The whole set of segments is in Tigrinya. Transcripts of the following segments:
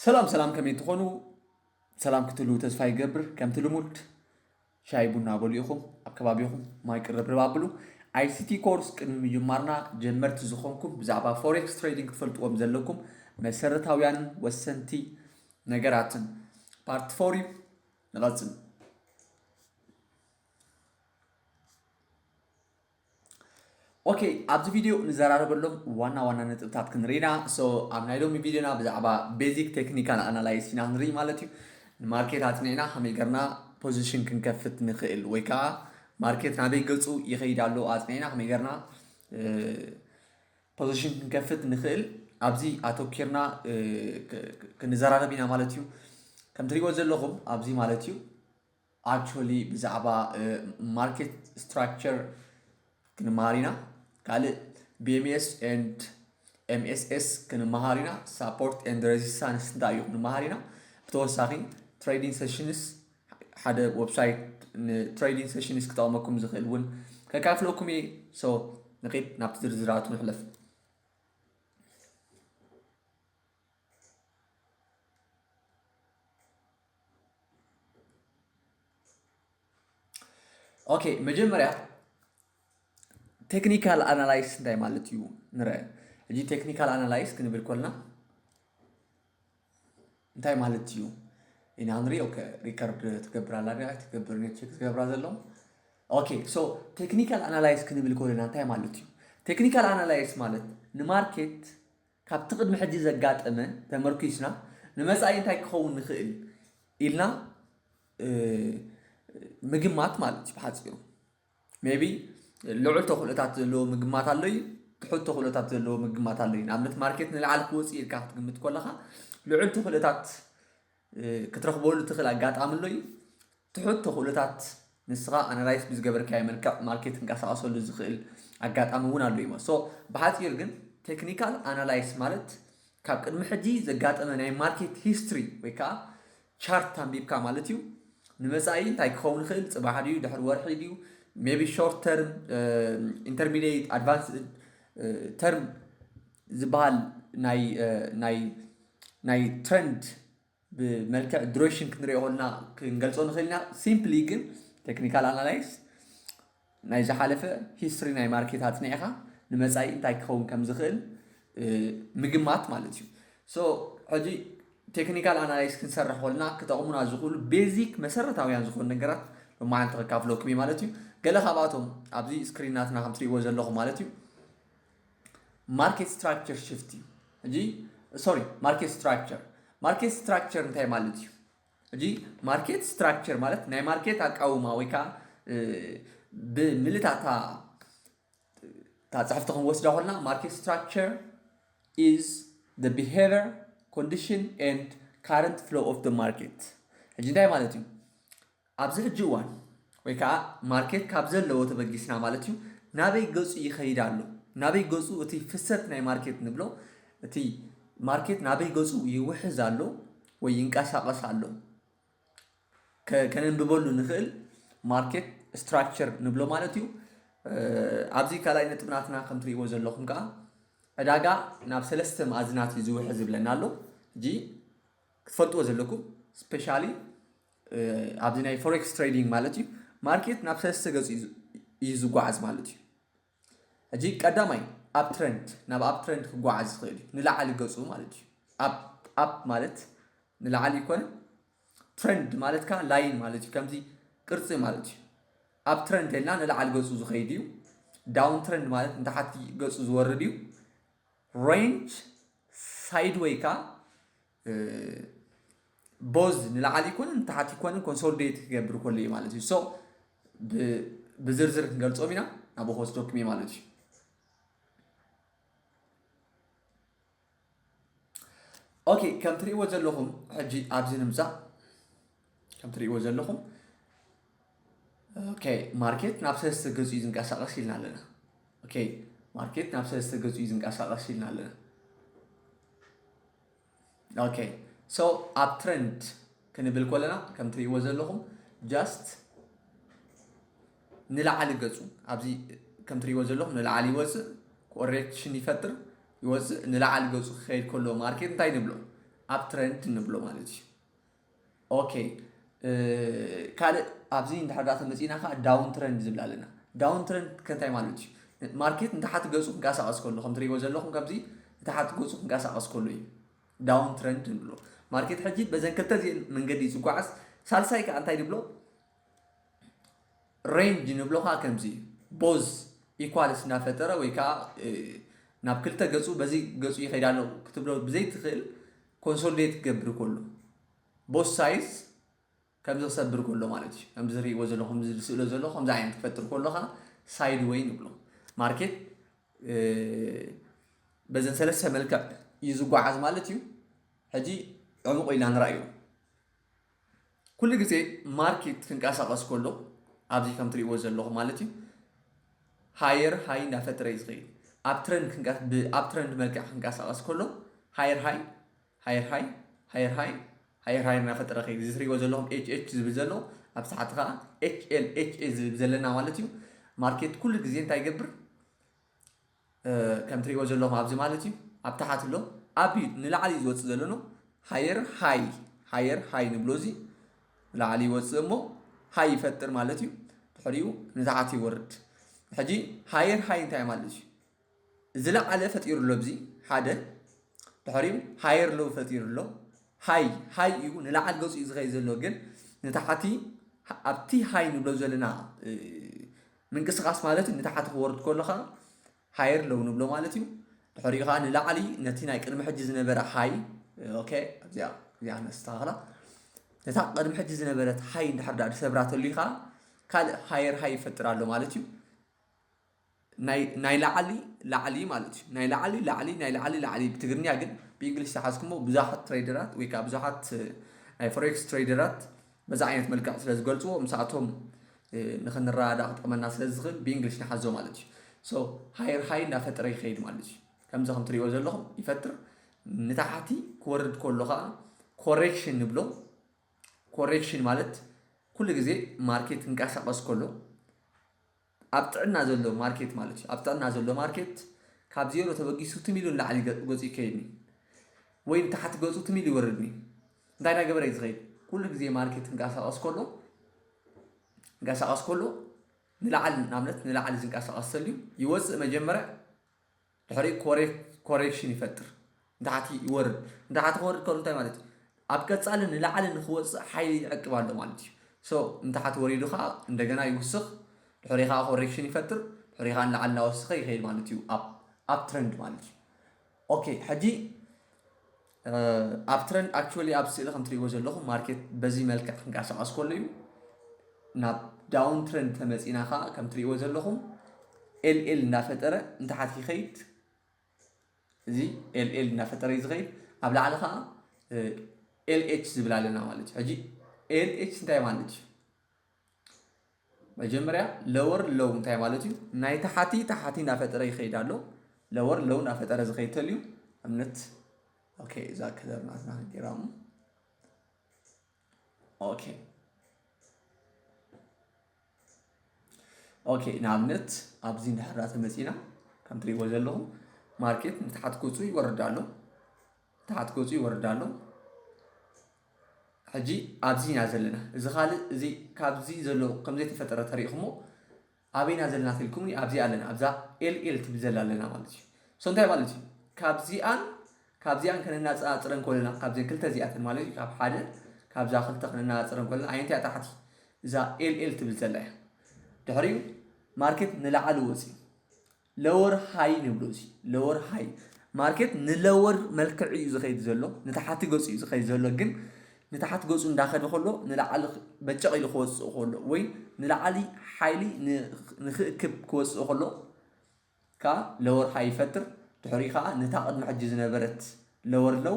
ሰላም ሰላም፣ ከመይ ትኾኑ? ሰላም ክትህልዉ ተስፋ ይገብር። ከምቲ ልሙድ ሻይ ቡና በሉ ኢኹም፣ ኣብ ከባቢኹም ማይ ቅርብርብ ኣብሉ። ኣይሲቲ ኮርስ ቅድሚ ምጅማርና፣ ጀመርቲ ዝኾንኩም ብዛዕባ ፎሬክስ ትሬዲንግ ክትፈልጥዎም ዘለኩም መሰረታውያንን ወሰንቲ ነገራትን፣ ፓርት ፎር እዩ። ንቐጽል። ኦኬ፣ ኣብዚ ቪድዮ ንዘራረበሎም ዋና ዋና ነጥብታት ክንርኢ ኢና። So ኣብ ናይ ሎሚ ቪድዮና ብዛዕባ ቤዚክ ቴክኒካል ኣናላይስ ኢና ክንርኢ ማለት እዩ። ንማርኬት ኣጽኒዕና ከመይ ገርና ፖዚሽን ክንከፍት ንኽእል፣ ወይ ከዓ ማርኬት ናበይ ገጹ ይኸይድ ኣሎ ኣጽኒዕና ከመይ ገርና ፖዚሽን ክንከፍት ንኽእል፣ ኣብዚ ኣተኪርና ክንዘራረብ ኢና ማለት እዩ። ከም ትሪእዎ ዘለኹም ኣብዚ ማለት እዩ፣ ኣክቹዋሊ ብዛዕባ ማርኬት ስትራክቸር ክንመሃር ኢና። ካልእ ቢ ኤም ኤስ ኤንድ ኤም ኤስ ኤስ ክንመሃር ኢና። ሳፖርት ኤንድ ሬዚስታንስ እንታይ እዩ ክንመሃር ኢና። ብተወሳኺ ትሬዲንግ ሴሽንስ፣ ሓደ ዌብሳይት ንትሬዲንግ ሴሽንስ ክጠቕመኩም ዝኽእል እውን ከካፍለኩም እየ። So ንኺድ ናብቲ ዝርዝራቱ ንሕለፍ። ኦኬ፣ መጀመርያ ቴክኒካል ኣናላይስ እንታይ ማለት እዩ ንርአ። ሕጂ ቴክኒካል ኣናላይስ ክንብል ኮልና እንታይ ማለት እዩ ኢና ንርኢ። ኦኬ፣ ሪከርድ ትገብር ኣላ ድያ? ትገብር፣ ኔት ቼክ ትገብራ ዘሎ። ኦኬ፣ so ቴክኒካል ኣናላይስ ክንብል ኮለና እንታይ ማለት እዩ? ቴክኒካል ኣናላይስ ማለት ንማርኬት ካብቲ ቅድሚ ሕጂ ዘጋጠመ ተመርኪስና ንመጻኢ እንታይ ክኸውን ንኽእል ኢልና ምግማት ማለት እዩ ብሓፂሩ። ሜቢ ልዑል ተኽእሎታት ዘለዎ ምግማት ኣሎ እዩ፣ ትሑት ተኽእሎታት ዘለዎ ምግማት ኣሎ እዩ። ንኣብነት ማርኬት ንላዕሊ ክወፅእ ኢልካ ክትግምት ከለኻ ልዑል ተኽእሎታት ክትረኽበሉ ትኽእል ኣጋጣሚ ኣሎ እዩ። ትሑት ተኽእሎታት ንስኻ ኣናላይስ ብዝገበርካዮ መልክዕ ማርኬት ክንቀሳቐሰሉ ዝኽእል ኣጋጣሚ እውን ኣሎ እዩ። So ብሓፂር ግን ቴክኒካል ኣናላይስ ማለት ካብ ቅድሚ ሕጂ ዘጋጠመ ናይ ማርኬት ሂስትሪ ወይ ከዓ ቻርት ኣንቢብካ ማለት እዩ። ንመጻኢ እንታይ ክኸውን ይኽእል፣ ጽባሕ ድዩ፣ ድሕሪ ወርሒ ድዩ፣ ሜቢ ሾርት ተርም፣ ኢንተርሚዲየት፣ ኣድቫንስድ ተርም ዝበሃል ናይ ናይ ናይ ትረንድ ብመልክዕ ዱሬሽን ክንሪኦ ከለና ክንገልጾ ንኽእል ኢና። ሲምፕሊ ግን ቴክኒካል ኣናላይስ ናይ ዝሓለፈ ሂስትሪ ናይ ማርኬት ኣጽኒዕካ ንመጻኢ እንታይ ክኸውን ከም ዝኽእል ምግማት ማለት እዩ። So ሕጂ ቴክኒካል ኣናላይስ ክንሰርሕ ከለና ክጠቕሙና ዝኽእሉ ቤዚክ መሰረታውያን ዝኾኑ ነገራት ሎማዓንቲ ከካፍለኩም እዩ ማለት እዩ። ገለ ካብኣቶም ኣብዚ ስክሪን ናትና ከም ትሪእዎ ዘለኹም ማለት እዩ። ማርኬት ስትራክቸር ሽፍት እዩ። ሕጂ ሶሪ፣ ማርኬት ስትራክቸር፣ ማርኬት ስትራክቸር እንታይ ማለት እዩ? ሕጂ ማርኬት ስትራክቸር ማለት ናይ ማርኬት ኣቃውማ ወይ ከዓ ብምልእታ እታ እታ ፅሕፍቲ ክንወስዳ ከለና market structure is the behavior, condition and current flow of the market። ሕጂ እንታይ ማለት እዩ? ኣብዚ ሕጂ እዋን ወይ ከዓ ማርኬት ካብ ዘለዎ ተበጊስና ማለት እዩ፣ ናበይ ገፁ ይኸይድ ኣሎ፣ ናበይ ገፁ እቲ ፍሰት ናይ ማርኬት ንብሎ፣ እቲ ማርኬት ናበይ ገፁ ይውሕዝ ኣሎ ወይ ይንቀሳቐስ ኣሎ ከነንብበሉ ንኽእል ማርኬት ስትራክቸር ንብሎ ማለት እዩ። ኣብዚ ካልኣይ ነጥብ ናትና ከም ትሪእዎ ዘለኹም ከዓ ዕዳጋ ናብ ሰለስተ መኣዝናት እዩ ዝውሕዝ ዝብለና ኣሎ። ሕጂ ክትፈልጥዎ ዘለኩም ስፔሻሊ ኣብዚ ናይ ፎሬክስ ትሬዲንግ ማለት እዩ፣ ማርኬት ናብ ሰለስተ ገፁ እዩ ዝጓዓዝ ማለት እዩ። ሕጂ ቀዳማይ ኣብ ትረንድ፣ ናብ ኣብ ትረንድ ክጓዓዝ ዝኽእል እዩ፣ ንላዕሊ ገፁ ማለት እዩ። ኣብ ማለት ንላዕሊ ይኮነ፣ ትረንድ ማለት ከዓ ላይን ማለት እዩ፣ ከምዚ ቅርፂ ማለት እዩ። ኣብ ትረንድ ኢልና ንላዕሊ ገፁ ዝኸይድ እዩ። ዳውን ትረንድ ማለት ንታሕቲ ገፁ ዝወርድ እዩ። ሬንጅ ሳይድወይ ከዓ ቦዝ ንላዕሊ ይኮነ ንታሕቲ ይኮነ ኮንሶሊዴት ክገብር ከሎ እዩ ማለት እዩ። So ብዝርዝር ክንገልፆም ኢና፣ ናብኡ ክወስደኩም እዩ ማለት እዩ። ኦኬ፣ ከም ትሪእዎ ዘለኹም ሕጂ ኣብዚ ንምፃእ፣ ከም ትሪእዎ ዘለኹም ኦኬ፣ ማርኬት ናብ ሰለስተ ገፁ እዩ ዝንቀሳቐስ ኢልና ኣለና። ኦኬ፣ ማርኬት ናብ ሰለስተ ገፁ እዩ ዝንቀሳቐስ ኢልና ኣለና። ኦኬ፣ so ኣብ ትረንድ ክንብል ከለና ከም ትሪእዎ ዘለኹም ጃስት ንላዕሊ ገፁ ኣብዚ ከም ትሪእዎ ዘለኹም ንላዕሊ ይወፅእ፣ ኮሬክሽን ይፈጥር፣ ይወፅእ፣ ንላዕሊ ገፁ ክኸይድ ከሎ ማርኬት እንታይ ንብሎ? up trend ንብሎ ማለት እዩ። ኦኬ፣ ካልእ ኣብዚ እንድሕር ዳ ተመፂና ከዓ down trend ዝብል ኣለና። Down trend ከንታይ ማለት እዩ? ማርኬት ንታሕቲ ገፁ ክንቀሳቐስ ከሎ፣ ከም ትሪእዎ ዘለኹም፣ ከምዚ ንታሕቲ ገፁ ክንቀሳቐስ ከሎ እዩ down trend ንብሎ። ማርኬት ሕጂ በዘን ክልተ እዚአን መንገዲ እዩ ዝጓዓዝ። ሳልሳይ ከዓ እንታይ ንብሎ? Range ንብሎ ከዓ ከምዚ እዩ። Both equals እናፈጠረ ወይ ከዓ ናብ ክልተ ገፁ፣ በዚ ገፁ ይኸይድ ኣሎ ክትብሎ ብዘይትኽእል፣ consolidate ክገብር ከሎ፣ both sides ከምዚ ክሰብር ከሎ ማለት እዩ። ከምዚ ዝርእይዎ ዘለኹም፣ ከምዚ ዝስእሎ ዘለኹ ከምዚ ዓይነት ክፈጥር ከሎ ከዓ side way ንብሎ። ማርኬት በዘን ሰለስተ መልክዕ እዩ ዝጓዓዝ ማለት እዩ። ሕጂ ዕሙቕ ኢልና ንራእዮ። ኩሉ ግዜ ማርኬት ክንቀሳቐስ ከሎ፣ ኣብዚ ከም ትሪእዎ ዘለኹም ማለት እዩ፣ higher high እንዳፈጠረ እዩ ዝኸይድ። ኣብ ትረንድ ክንቀ-፣ ብ-፣ ኣብ ትረንድ መልክዕ ክንቀሳቐስ ከሎ፣ higher high፣ higher high፣ higher high፣ higher high እናፈጠረ ይኸይድ። እዚ ትሪእዎ ዘለኹም ኤች ኤች ዝብል ዘሎ፣ ኣብ ታሕቲ ከዓ ኤች ኤል፣ ኤች ኤ ዝብል ዘለና ማለት እዩ። ማርኬት ኩሉ ግዜ እንታይ ይገብር? ከም ትሪእዎ ዘለኹም ኣብዚ ማለት እዩ፣ ኣብ ታሕቲ ኣሎ፣ ኣብ ንላዕሊ እዩ ዝወፅእ ዘሎ ነው። Higher high፣ higher high ንብሎ፣ እዚ ንላዕሊ ይወፅእ እሞ high ይፈጥር ማለት እዩ። ድሕሪኡ ንታሕቲ ይወርድ። ሕጂ higher high እንታይ ማለት እዩ? ዝለዓለ ፈጢሩ ኣሎ፣ ኣብዚ ሓደ፣ ድሕሪኡ higher low ፈጢሩ ኣሎ። High፣ high እዩ፣ ንላዕሊ ገፁ እዩ ዝኸይድ ዘሎ፣ ግን ንታሕቲ፣ ኣብቲ high ንብሎ ዘለና፣ እ፣ ምንቅስቓስ ማለት እዩ። ንታሕቲ ክወርድ ከሎ ከዓ higher low ንብሎ ማለት እዩ። ድሕሪኡ ከዓ ንላዕሊ ነቲ ናይ ቅድሚ ሕጂ ዝነበረ high፣ ኦኬ፣ እዚኣ፣ እዚኣ ነስተኻኽላ። ነታ ቅድሚ ሕጂ ዝነበረት high እንድሕር ደኣ ዝሰብራ ተልዩ ከዓ ካልእ higher high ይፈጥር ኣሎ ማለት እዩ። ናይ፣ ናይ ላዕሊ ላዕሊ ማለት እዩ። ናይ ላዕሊ ላዕሊ፣ ናይ ላዕሊ ላዕሊ። ብትግርኛ ግን፣ ብእንግሊሽ ተሓዝኩሞ፣ ብዙሓት ትሬደራት ወይ ከዓ ብዙሓት፣ እ፣ ናይ ፎሬክስ ትሬደራት በዛ ዓይነት መልክዕ ስለ ዝገልፅዎ፣ ምስኣቶም፣ እ፣ ንኽንረዳዳእ ክጠቕመና ስለ ዝኽእል ብእንግሊሽ ንሓዞ ማለት እዩ። So higher high እንዳፈጠረ ይኸይድ ማለት እዩ። ከምዚ ከም ትሪእዎ ዘለኹም ይፈጥር። ንታሕቲ ክወርድ ከሎ ከዓ ኮሬክሽን ንብሎ። ኮሬክሽን ማለት ኩሉ ግዜ ማርኬት ክንቀሳቐስ ከሎ፣ ኣብ ጥዕና ዘሎ ማርኬት ማለት እዩ። ኣብ ጥዕና ዘሎ ማርኬት ካብ ዜሮ ተበጊሱ ትም ኢሉ ንላዕሊ ገ-፣ ገፁ ይከይድ እዩ። ወይ ንታሕቲ ገፁ ትም ኢሉ ይወርድ እዩ። እንታይ እናገበረ እዩ ዝኸይድ? ኩሉ ግዜ ማርኬት ክንቀሳቐስ ከሎ፣ ክንቀሳቐስ ከሎ ንላዕሊ፣ ንኣብነት ንላዕሊ ዝንቀሳቐስ ተልዩ ይወፅእ መጀመርያ፣ ድሕሪ ኮሬክ-፣ ኮሬክሽን ይፈጥር፣ ንታሕቲ ይወርድ። ንታሕቲ ክወርድ ከሎ እንታይ ማለት እዩ? ኣብ ቀፃሊ ንላዕሊ ንክወፅእ ሓይሊ ይዕቅብ ኣሎ ማለት እዩ። So ንታሕቲ ወሪዱ ከዓ እንደገና ይውስኽ፣ ድሕሪ ከዓ ኮሬክሽን ይፈጥር፣ ድሕሪ ከዓ ንላዕሊ እናወሰኸ ይኸይድ ማለት እዩ፣ ኣብ፣ ኣብ ትረንድ ማለት እዩ። ኦኬ፣ ሕጂ፣ እ፣ ኣብ ትረንድ፣ actually ኣብ ስእሊ ከም ትሪእዎ ዘለኹም ማርኬት በዚ መልክዕ ክንቀሳቐስ ከሎ እዩ። ናብ ዳውን ትረንድ ተመፂና ከዓ ከም ትሪእዎ ዘለኹም ኤል ኤል እናፈጠረ ንታሕቲ ይኸይድ። እዚ ኤል ኤል እናፈጠረ እዩ ዝኸይድ። ኣብ ላዕሊ ከዓ፣ እ፣ ኤል ኤች ዝብል ኣለና ማለት እዩ። ሕጂ ኤል ኤች እንታይ ማለት እዩ? መጀመርያ ሎወር ሎው እንታይ ማለት እዩ? ናይ ታሕቲ ታሕቲ እናፈጠረ ይኸይድ ኣሎ። ሎወር ሎው እናፈጠረ ዝኸይድ ተልዩ እምነት። ኦኬ፣ እዛ ከለር ናትና ክንቀይራ እሞ። ኦኬ። ኦኬ፣ ንኣብነት ኣብዚ እንድሕር ተመፂና ከም ትሪእዎ ዘለኹም ማርኬት ንታሕቲ ገፁ ይወርድ ኣሎ። ንታሕቲ ገፁ ይወርድ ኣሎ። ሕጂ ኣብዚ ኢና ዘለና። እዚ ካልእ፣ እዚ ካብዚ ዘሎ ከም ዘይተፈጠረ ተሪእኹሞ፣ ኣበይና ዘለና ተልኩም ኣብዚ ኣለና። ኣብዛ ኤል ኤል ትብል ዘላ ኣለና ማለት እዩ። So እንታይ ማለት እዩ? ካብዚኣን፣ ካብዚኣን ከነናፃፅረን ከለና፣ ካብዘን ክልተ እዚኣተን ማለት እዩ፣ ካብ ሓደ፣ ካብዛ ክልተ ከነናፅረን ከለና፣ ኣየንቲያ ታሕቲ? እዛ ኤል ኤል ትብል ዘላ እያ። ድሕሪኡ ማርኬት ንላዕሊ ወፂኡ ሎወር ሃይ ንብሎ። እዚ ሎወር ሃይ ማርኬት ንሎወር መልክዕ እዩ ዝኸይድ ዘሎ፣ ንታሕቲ ገፁ እዩ ዝኸይድ ዘሎ። ግን ንታሕቲ ገፁ እንዳኸደ ከሎ ንላዕሊ በጨቕ ኢሉ ክወፅእ ከሎ ወይ ንላዕሊ ሓይሊ ን-፣ ንክእክብ ክወፅእ ከሎ ከዓ ሎወር ሃይ ይፈጥር። ድሕሪ ከዓ ነታ ቅድሚ ሕጂ ዝነበረት ሎወር ሎው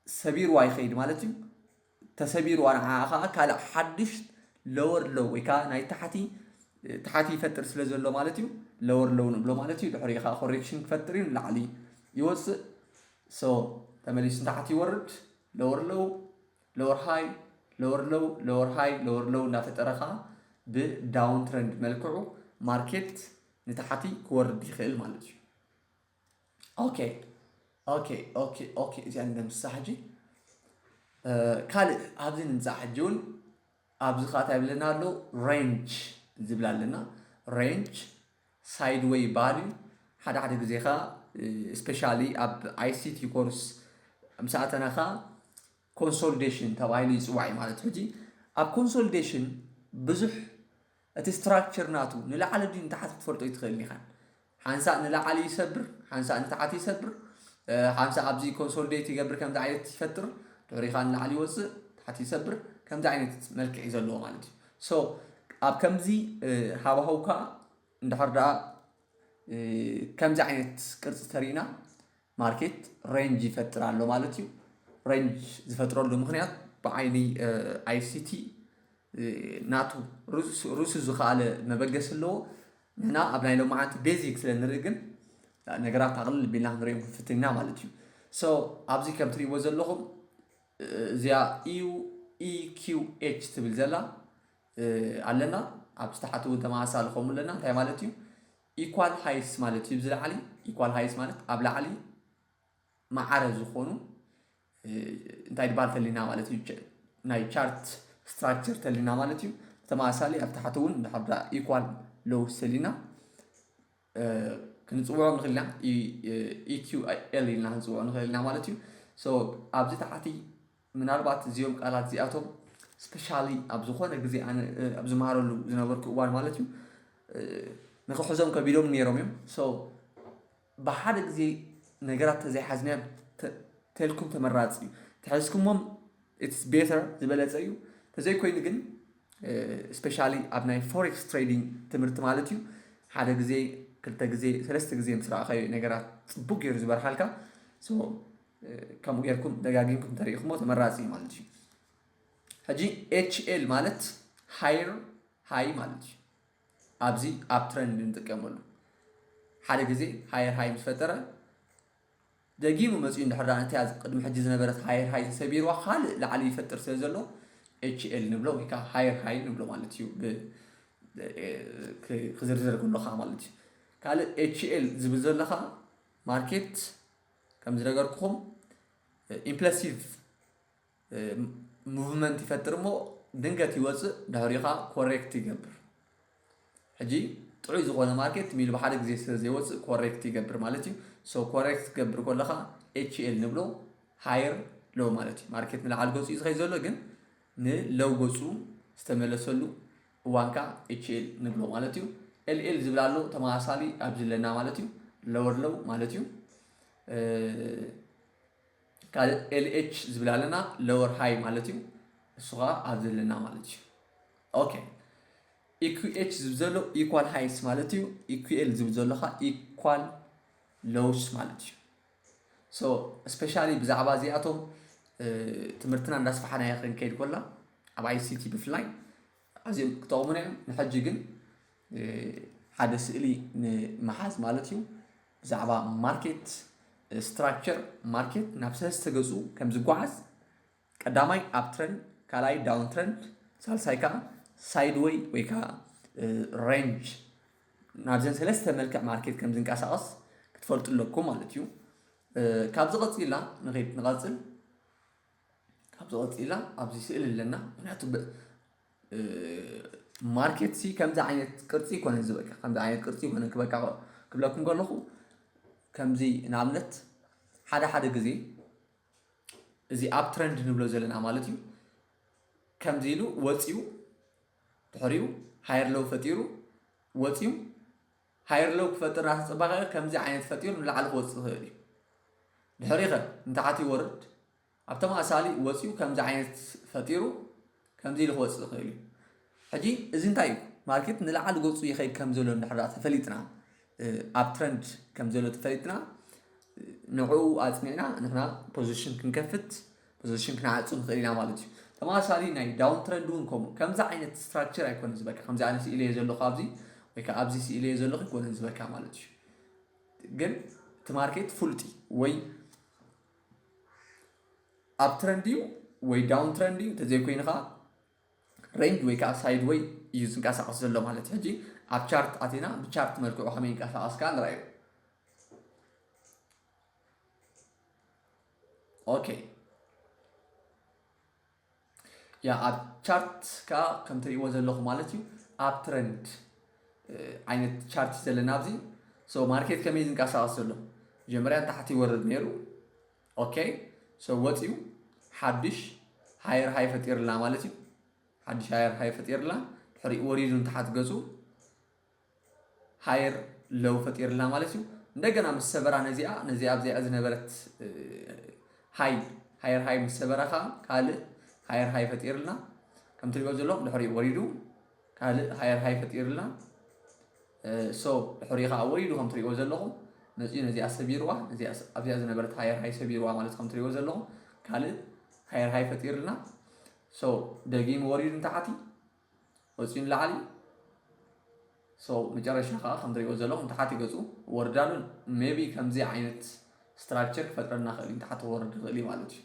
ሰቢርዋ ይኸይድ ማለት እዩ። ተሰቢርዋ ንዓኣ ከዓ ካልእ ሓድሽ ሎወር ሎው ወይ ከዓ ናይ ታሕቲ፣ ታሕቲ ይፈጥር ስለ ዘሎ ማለት እዩ። ሎወር ሎው ንብሎ ማለት እዩ። ድሕሪ ከዓ ኮሬክሽን ክፈጥር እዩ፣ ንላዕሊ ይወፅእ። So ተመሊሱ ንታሕቲ ይወርድ። ሎወር ሎው፣ ሎወር ሃይ፣ ሎወር ሎው፣ ሎወር ሃይ፣ ሎወር ሎው እናፈጠረ ከዓ ብዳውን ትረንድ መልክዑ ማርኬት ንታሕቲ ክወርድ ይኽእል ማለት እዩ። ኦኬ፣ okay okay okay እዚኣ ንደምስሳ ሕጂ ካልእ ኣብዚ ንምፃእ ሕጂ እውን ኣብዚ ከዓ እንታይ ይብለና ኣሎ? ሬንጅ ዝብል ኣለና። ሬንጅ ሳይድወይ ይበሃል እዩ። ሓደ ሓደ ግዜ ከዓ ስፔሻሊ ኣብ I C T ኮርስ ምስ ኣተና ከዓ ኮንሶሊዴሽን ተባሂሉ ይፅዋዕ እዩ ማለት ሕጂ ኣብ ኮንሶሊዴሽን ብዙሕ እቲ ስትራክቸር ናቱ ንላዕሊ ድዩ ንታሕቲ ክትፈልጦ ይትኽእል ኢኻ። ሓንሳእ ንላዕሊ ይሰብር፣ ሓንሳእ ንታሕቲ ይሰብር፣ ሓንሳእ ኣብዚ ኮንሶሊዴት ይገብር ከምዚ ዓይነት ይፈጥር፣ ድሕሪኻ ንላዕሊ ይወፅእ፣ ታሕቲ ይሰብር፣ ከምዚ ዓይነት መልክዕ እዩ ዘለዎ ማለት እዩ። ሶ ኣብ ከምዚ ሃዋህው ከዓ እንድሕር ደኣ ከምዚ ዓይነት ቅርፂ ተሪእና ማርኬት ሬንጅ ይፈጥር ኣሎ ማለት እዩ። ሬንጅ ዝፈጥረሉ ምክንያት ብዓይኒ I C T ናቱ ርእሱ ዝኸኣለ መበገሲ ኣለዎ። ንሕና ኣብ ናይ ሎማዓንቲ ቤዚክ ስለ ንርኢ ግን ነገራት ኣቕልል ቢልና ክንሪኦም ክንፍትን ኢና ማለት እዩ። ሶ ኣብዚ ከም ትሪእዎ ዘለኹም እዚኣ U E Q H ትብል ዘላ ኣለና። ኣብ ዝተሓት እውን ተመሳሳሊ ከምኡ ኣለና። እንታይ ማለት እዩ? ኢኳል ሃይስ ማለት እዩ። ብዝለዓሊ ኢኳል ሃይስ ማለት ኣብ ላዕሊ ማዕረ ዝኾኑ እንታይ ድባል ተሊና ማለት እዩ። ናይ ቻርት ስትራክቸር ተሊና ማለት እዩ። ተመሳሳሊ ኣብ ታሕቲ እውን እንድሕር ኢኳል ሎውስ ተሊና ክንፅውዖ ንኽእል ኢና። E Q L ኢልና ክንፅውዖ ንኽእል ኢና ማለት እዩ። ሶ ኣብዚ ታሕቲ ምናልባት እዚኦም ቃላት እዚኣቶም ስፔሻሊ ኣብ ዝኾነ ግዜ ኣነ ኣብ ዝመሃረሉ ዝነበርኩ እዋን ማለት እዩ ንክሕዞም ከቢዶም ነይሮም እዮም። ሶ ብሓደ ግዜ ነገራት ተዘይሓዝናዮም ተልኩም ተመራፂ እዩ። ተሕዝኩሞም it's better ዝበለፀ እዩ። ተዘይኮይኑ ግን ስፔሻሊ ኣብ ናይ ፎሬክስ ትሬዲንግ ትምህርቲ ማለት እዩ ሓደ ግዜ ክልተ ግዜ ሰለስተ ግዜ ምስ ረኣኻዮ ነገራት ፅቡቅ ገይሩ ዝበርሃልካ ከምኡ ጌርኩም ደጋጊምኩም ተሪኢኹሞ ተመራፂ እዩ ማለት እዩ። ሕጂ H L ማለት ሃየር ሃይ ማለት እዩ። ኣብዚ ኣብ ትረንድ ንጥቀመሉ ሓደ ግዜ ሃየር ሃይ ምስ ፈጠረ ደጊሙ መፅኡ እንድሕር ነቲ ቅድሚ ሕጂ ዝነበረት ሃየር ሃይ ተሰቢርዋ ካልእ ላዕሊ ይፈጥር ስለ ዘሎ H L ንብሎ ወይ ከዓ ሃየር ሃይ ንብሎ ማለት እዩ። ክዝርዝር ከሎ ከዓ ማለት እዩ። ካልእ H L ዝብል ዘሎ ከዓ ማርኬት ከም ዝነገርኩኹም ኢምፕለሲቭ ሙቭመንት ይፈጥር እሞ ድንገት ይወፅእ ድሕሪኡ ከዓ ኮሬክት ይገብር። ሕጂ ጥዑይ ዝኾነ ማርኬት ሚሉ ብሓደ ግዜ ስለ ዘይወፅእ ኮሬክት ይገብር ማለት እዩ። ሶ ኮሬክት ክገብር ከለኻ H L ንብሎ ሃየር ሎው ማለት እዩ። ማርኬት ንላዕሊ ገፁ እዩ ዝኸይ ዘሎ ግን ንለው ገፁ ዝተመለሰሉ እዋን ከዓ H L ንብሎ ማለት እዩ። L L ዝብል ኣሎ ተመሳሳሊ ኣብዚ ኣለና ማለት እዩ። ሎወር ሎው ማለት እዩ። ካልእ L H ዝብል ኣለና ሎወር ሃይ ማለት እዩ። እሱ ከዓ ኣብዚ ኣለና ማለት እዩ። ኦኬ E Q H ዝብል ዘሎ ኢኳል ሃይስ ማለት እዩ። E Q L ዝብል ዘሎ ከዓ ኢኳል ሎውስ ማለት እዩ። ሶ ስፔሻሊ ብዛዕባ እዚኣቶም ትምህርትና እንዳስፋሕናዮ ክንከይድ ኮላ ኣብ I C T ብፍላይ ኣዝዮም ክጠቕሙና እዮም። ንሕጂ ግን ሓደ ስእሊ ንምሓዝ ማለት እዩ ብዛዕባ ማርኬት ስትራክቸር ማርኬት ናብ ሰለስተ ገፁ ከም ዝጓዓዝ ቀዳማይ ኣብ ትረንድ ካልኣይ ዳውን ትረንድ ሳልሳይ ከዓ ሳይድወይ ወይ ከዓ ሬንጅ ናብዘን ሰለስተ መልክዕ ማርኬት ከም ዝንቀሳቐስ ክትፈልጡ ኣለኩም ማለት እዩ። ካብዚ ቀፂልና ንኸይድ ንቐፅል ካብዚ ቀፂልና ኣብዚ ስእሊ ኣለና ምክንያቱ ማርኬት ሲ ከምዚ ዓይነት ቅርፂ ይኮነን ዝበካ ከምዚ ዓይነት ቅርፂ ይኮነን ክበካ ክብለኩም ከለኹ ከምዚ ንኣብነት ሓደ ሓደ ግዜ እዚ ኣብ ትረንድ ንብሎ ዘለና ማለት እዩ ከምዚ ኢሉ ወፂኡ ድሕሪኡ ሃየር ሎው ፈጢሩ ወፂኡ ሃየር ሎው ክፈጥር እናተፀባቐ ከምዚ ዓይነት ፈጢሩ ንላዕሊ ክወፅእ ይኽእል እዩ ድሕሪኸ ንታሕቲ ይወርድ ኣብ ተመሳሳሊ ወፂኡ ከምዚ ዓይነት ፈጢሩ ከምዚ ኢሉ ክወፅእ ይኽእል እዩ ሕጂ እዚ እንታይ እዩ ማርኬት ንላዕሊ ገፁ ይኸይድ ከም ዘሎ እንድሕር ተፈሊጥና ኣብ ትረንድ ከም ዘሎ ተፈሊጥና ንዕኡ ኣፅኒዕና ንሕና ፖዚሽን ክንከፍት ፖዚሽን ክንዓፁ ንኽእል ኢና ማለት እዩ ተመሳሳሊ ናይ ዳውን ትረንድ እውን ከምኡ ከምዚ ዓይነት ስትራክቸር ኣይኮነ ዝበቃ ከምዚ ኣነ ስኢለ እየ ዘለኹ ኣብዚ ወይ ከዓ ኣብዚ ስኢለ እየ ዘለኹ ኣይኮነን ዝበካ ማለት እዩ ግን እቲ ማርኬት ፍሉጥ እዩ ወይ ኣብ ትረንድ እዩ ወይ ዳውን ትረንድ እዩ እንተዘይኮይኑ ከዓ ሬንጅ ወይ ከዓ ሳይድ ወይ እዩ ዝንቀሳቀስ ዘሎ ማለት ሕጂ ኣብ ቻርት ኣቲና ብቻርት መልክዑ ከመይ ይንቀሳቀስ ከዓ ንረኣዩ። okay. ያ ኣብ ቻርት ከዓ ከም ትሪእዎ ዘለኹም ማለት እዩ። ኣብ ትረንድ ዓይነት ቻርት እዩ ዘለና ኣብዚ። So ማርኬት ከመይ ዝንቀሳቐስ ዘሎ? መጀመርያ ንታሕቲ ይወርድ ነይሩ። Okay, so ወፂኡ ሓድሽ ሃየር ሃይ ፈጢርልና ማለት እዩ። ሓድሽ ሃየር ሃይ ፈጢርልና፣ ድሕሪኡ ወሪዱ ንታሕቲ ገፁ ሃየር ሎው ፈጢርልና ማለት እዩ። እንደገና ምስ ሰበራ ነዚኣ ነዚኣ ኣብዚኣ ዝነበረት ሃይ ሃየር ሃይ ምስ ሰበራ ከዓ ካልእ ሃየር ሃይ ፈጢርልና፣ ከም ትሪኦ ዘለኹም ድሕሪኡ ወሪዱ ካልእ ሃየር ሃይ ፈጢርልና። So ድሕሪኡ ከዓ ወሪዱ ከም ትሪእዎ ዘለኹም መፂኡ ነዚኣ ሰቢርዋ፣ ኣብዚኣ ዝነበረት ሃየር ሃይ ሰቢርዋ ማለት ከም ትሪእዎ ዘለኹም ካልእ ሃየር ሃይ ፈጢርልና። So ደጊሙ ወሪዱ ንታሕቲ ወፂኡ ንላዕሊ። So መጨረሻ ከዓ ከም ትሪእዎ ዘለኹም ንታሕቲ ገፁ ወርዳሉ። Maybe ከምዚ ዓይነት ስትራክቸር ክፈጥረልና ክእል እዩ፣ ንታሕቲ ክወርድ ይኽእል እዩ ማለት እዩ።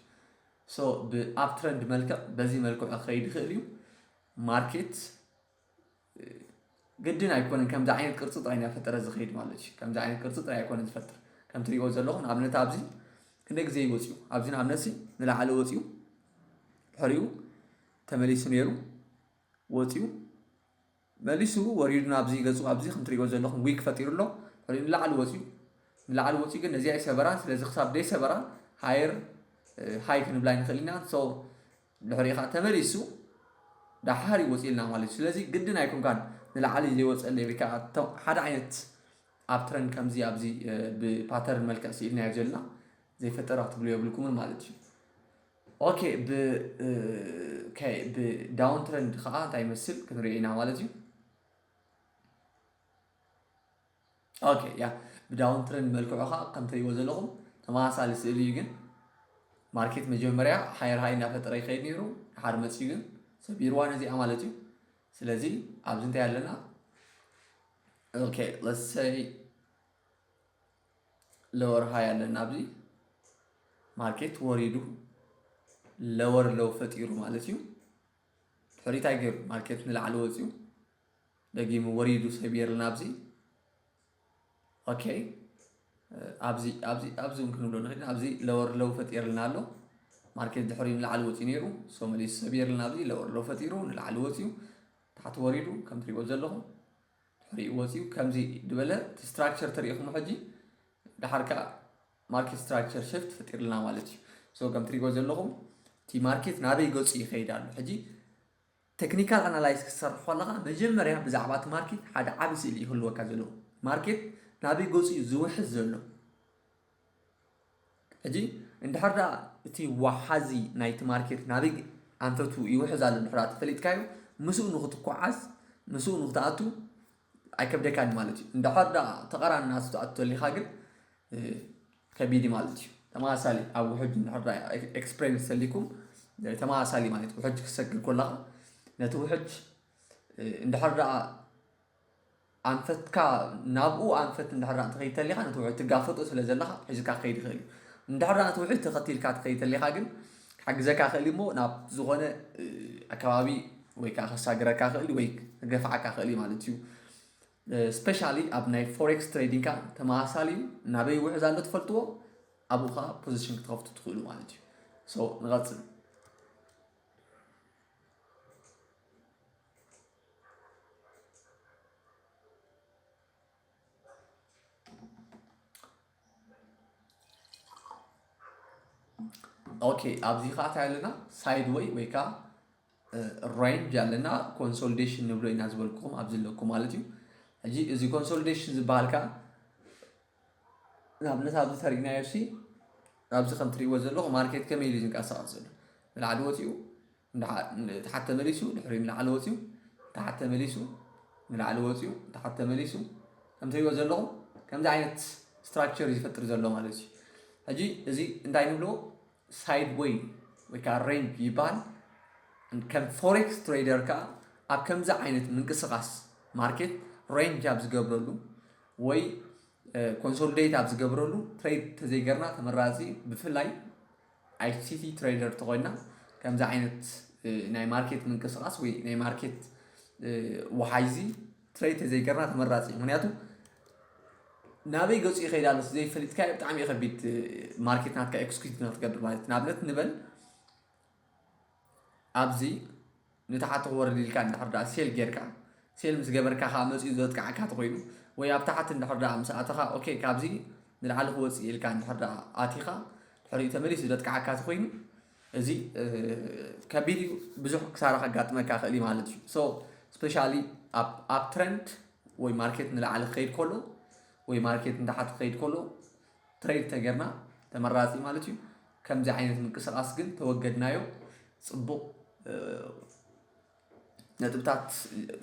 So ብኣፕ ትረንድ መልክዕ በዚ መልክዑ ክኸይድ ይኽእል እዩ። ማርኬት ግድን ኣይኮነን ከምዚ ዓይነት ቅርፂ ጥራይ እናፈጠረ ዝኸይድ ማለት እዩ። ከምዚ ዓይነት ቅርፂ ጥራይ ኣይኮነን ዝፈጥር። ከም ትሪእዎ ዘለኹም ንኣብነት ኣብዚ ክንደይ ግዜ እዩ ወፂኡ? ኣብዚ ንኣብነት ንላዕሊ ወፂኡ ድሕሪኡ ተመሊሱ ነይሩ ወፂኡ መሊሱ ወሪዱ ናብዚ ገፁ ኣብዚ ከም ትሪእዎ ዘለኹም ዊክ ፈጢሩ ኣሎ። ድሕሪኡ ንላዕሊ ወፂኡ ንላዕሊ ወፂኡ ግን ነዚኣ ኣይሰበራን። ስለዚ ክሳብ ደይ ሰበራ ሃየር ሃይ ክንብላ ንኽእል ኢና። So ድሕሪኡ ከዓ ተመሊሱ ዳሓር ይወፅልና ማለት እዩ። ስለዚ ግድን ኣይኮንካን ንላዕሊ ዘይወፀለይ ወይ ከዓ ሓደ ዓይነት ኣብ ትረንድ ከምዚ ኣብዚ ብፓተርን መልክዕ ስኢልናዮ ዘለና ዘይፈጠረ ክትብሉ የብልኩምን ማለት እዩ። Okay፣ ብዳውን ትረንድ ከዓ እንታይ ይመስል ክንሪኦ ኢና ማለት እዩ። Okay፣ ያ ብዳውን ትረንድ መልክዑ ከዓ ከም ትሪእዎ ዘለኹም ተመሳሳሊ ስእሊ እዩ። ግን ማርኬት መጀመርያ ሃየር ሃይ እናፈጠረ ይኸይድ ነይሩ፣ ድሓር መፅዩ ግን ሰቢርዋ ነዚኣ ማለት እዩ። ስለዚ ኣብዚ እንታይ ኣለና? Okay, let's say ሎወር ሃይ ኣለና። ኣብዚ ማርኬት ወሪዱ ሎወር ሎው ፈጢሩ ማለት እዩ። ድሕሪ እንታይ ገይሩ? ማርኬት ንላዕሊ ወፂኡ ደጊሙ ወሪዱ ሰቢርልና ኣብዚ። Okay፣ ኣብዚ ኣብዚ ኣብዚ እውን ክንብሎ ንኽእል ኢና። ኣብዚ ሎወር ሎው ፈጢርልና ኣሎ። ማርኬት ድሕሪ ንላዕሊ ወፂኡ ነይሩ። So መሊሱ ሰቢርልና ኣብዚ ሎወር ሎው ፈጢሩ ንላዕሊ ወፂኡ ታሕቲ ወሪዱ ከም ትሪእዎ ዘለኹም ድሕሪኡ ወፂኡ ከምዚ ዝበለ ስትራክቸር ተሪኢኹም ሕጂ ድሓር ከዓ ማርኬት ስትራክቸር ሽፍት ፈጢርልና ማለት እዩ። So ከም ትሪእዎ ዘለኹም እቲ ማርኬት ናበይ ገፁ ይኸይድ ኣሎ? ሕጂ ቴክኒካል ኣናላይስ ክትሰርሕ ከለኻ መጀመርያ ብዛዕባ እቲ ማርኬት ሓደ ዓቢ ስእሊ ይህልወካ ዘለዎ። ማርኬት ናበይ ገፁ እዩ ዝውሕዝ ዘሎ? ሕጂ እንድሕር ደኣ እቲ ወሓዚ ናይቲ ማርኬት ናበይ ኣንፈቱ ይውሕዝ ኣሎ እንድሕር ደኣ ተፈሊጥካዮ፣ ምስኡ ንኽትኳዓዝ፣ ምስኡ ንኽትኣቱ ኣይከብደካን ማለት እዩ። እንድሕር ደኣ ተቐራኒ ናቱ ትኣቱ ተሊኻ ግን ከቢድ ማለት እዩ። ተመሳሳሊ ኣብ ውሕጅ እንድሕር ደኣ ኤክስፕሬንስ ተሊኩም ተመሳሳሊ ማለት ውሕጅ ክሰግር ከለኻ ነቲ ውሕጅ እንድሕር ደኣ ኣንፈትካ ናብኡ ኣንፈት እንድሕር ደኣ ትኸይድ ተሊኻ ነቲ ውሕጅ ትጋፈጦ ስለ ዘለኻ ሒዝካ ክኸይድ ይኽእል እዩ። እንድሕር ደኣ ነቲ ውሕጅ ተኸቲልካ ትኸይድ ተሊኻ ግን ክሕግዘካ ክእል እሞ ናብ ዝኾነ ኣከባቢ ወይ ከዓ ከሳግረካ ክእል ወይ ክገፍዓካ ክእል እዩ ማለት እዩ። ስፔሻሊ ኣብ ናይ ፎሬክስ ትሬዲንግ ከዓ ተመሳሳሊ እዩ። ናበይ ውሕዝ ኣሎ ትፈልጥዎ፣ ኣብኡ ከዓ ፖዚሽን ክትኸፍቱ ትኽእሉ ማለት እዩ። So ንቐፅል። Okay፣ ኣብዚ ከዓ እንታይ ኣለና? ሳይድ ወይ ወይ ከዓ ሬንጅ ኣለና። ኮንሶሊዴሽን ንብሎ ኢና ዝበልኩኹም ኣብዚ ኣለኩም ማለት እዩ። ሕጂ እዚ ኮንሶሊዴሽን ዝበሃል ከዓ ንኣብነት ኣብዚ ተሪእናዮ ሲ ኣብዚ ከም ትሪእዎ ዘለኹም ማርኬት ከመይ ኢሉ ዝንቀሳቐስ ዘሎ ንላዕሊ ወፂኡ ንደሓ- ንታሕቲ ተመሊሱ ድሕሪ ንላዕሊ ወፂኡ ታሕቲ ተመሊሱ ንላዕሊ ወፂኡ ታሕቲ ተመሊሱ ከም ትሪእዎ ዘለኹም ከምዚ ዓይነት ስትራክቸር እዩ ዝፈጥር ዘሎ ማለት እዩ። ሕጂ እዚ እንታይ ንብሎ ሳይድ ወይ ወይ ከዓ ሬንጅ ይበሃል። ከም ፎሬክስ ትሬደር ከዓ ኣብ ከምዚ ዓይነት ምንቅስቃስ ማርኬት ሬንጅ ኣብ ዝገብረሉ ወይ ኮንሶሊዴት ኣብ ዝገብረሉ ትሬድ ተዘይገርና ተመራፂ ብፍላይ ኣይሲቲ ትሬደር ተኮይና ከምዚ ዓይነት ናይ ማርኬት ምንቅስቃስ ወይ ናይ ማርኬት ወሓይዚ ትሬድ ተዘይገርና ተመራፂ እዩ። ምክንያቱ ናበይ ገጹ ይኸይድ ኣሎ ዘይፈሊጥካዮ ብጣዕሚ እዩ ከቢድ። ማርኬት ናትካ ኤክስኪዩት ንክትገብር ማለት እዩ። ንኣብነት ንበል ኣብዚ ንታሕቲ ክወርድ ኢልካ እንድሕር ደኣ ሴል ጌርካ፣ ሴል ምስ ገበርካ ከዓ መፂኡ ዘጥቅዓካ ተኮይኑ፣ ወይ ኣብ ታሕቲ እንድሕር ደኣ ምስ ኣተኻ ኦኬ ካብዚ ንላዕሊ ክወፅእ ኢልካ እንድሕር ደኣ ኣቲኻ ድሕሪኡ ተመሊሱ ዘጥቅዓካ ተኮይኑ፣ እዚ ከቢድ እዩ። ብዙሕ ክሳራ ከጋጥመካ ክእል እዩ ማለት እዩ። So ስፔሻሊ ኣብ ትረንድ ወይ ማርኬት ንላዕሊ ክኸይድ ከሎ ወይ ማርኬት ንታሕቲ ክኸይድ ከሎ ትሬድ ተገርና ተመራፂ ማለት እዩ። ከምዚ ዓይነት ምንቅስቃስ ግን ተወገድናዮ፣ ፅቡቅ ነጥብታት፣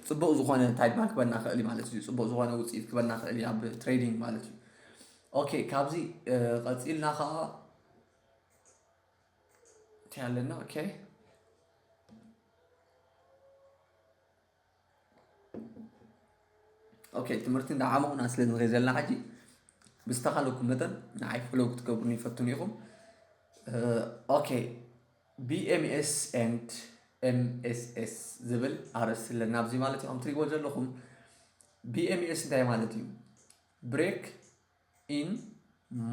ፅቡቅ ዝኾነ እንታይ ድማ ክበና ክእል ማለት እዩ። ፅቡቅ ዝኾነ ውፅኢት ክበና ክእል ኣብ ትሬዲንግ ማለት እዩ። ኦኬ ካብዚ ቀፂልና ከዓ እንታይ ኣለና? ኦኬ ኦኬ ትምህርቲ እንዳዓመቑና ስለ ንኸይ ዘለና ሕጂ ብዝተኻለኩም መጠን ንዓይ ፎሎው ክትገብሩኒ ይፈትኑ ኢኹም። ኦኬ BMS and MSS ዝብል ኣርእስቲ ኣለና ኣብዚ ማለት እዩ። ከም ትሪእዎ ዘለኹም BMS እንታይ ማለት እዩ? Break in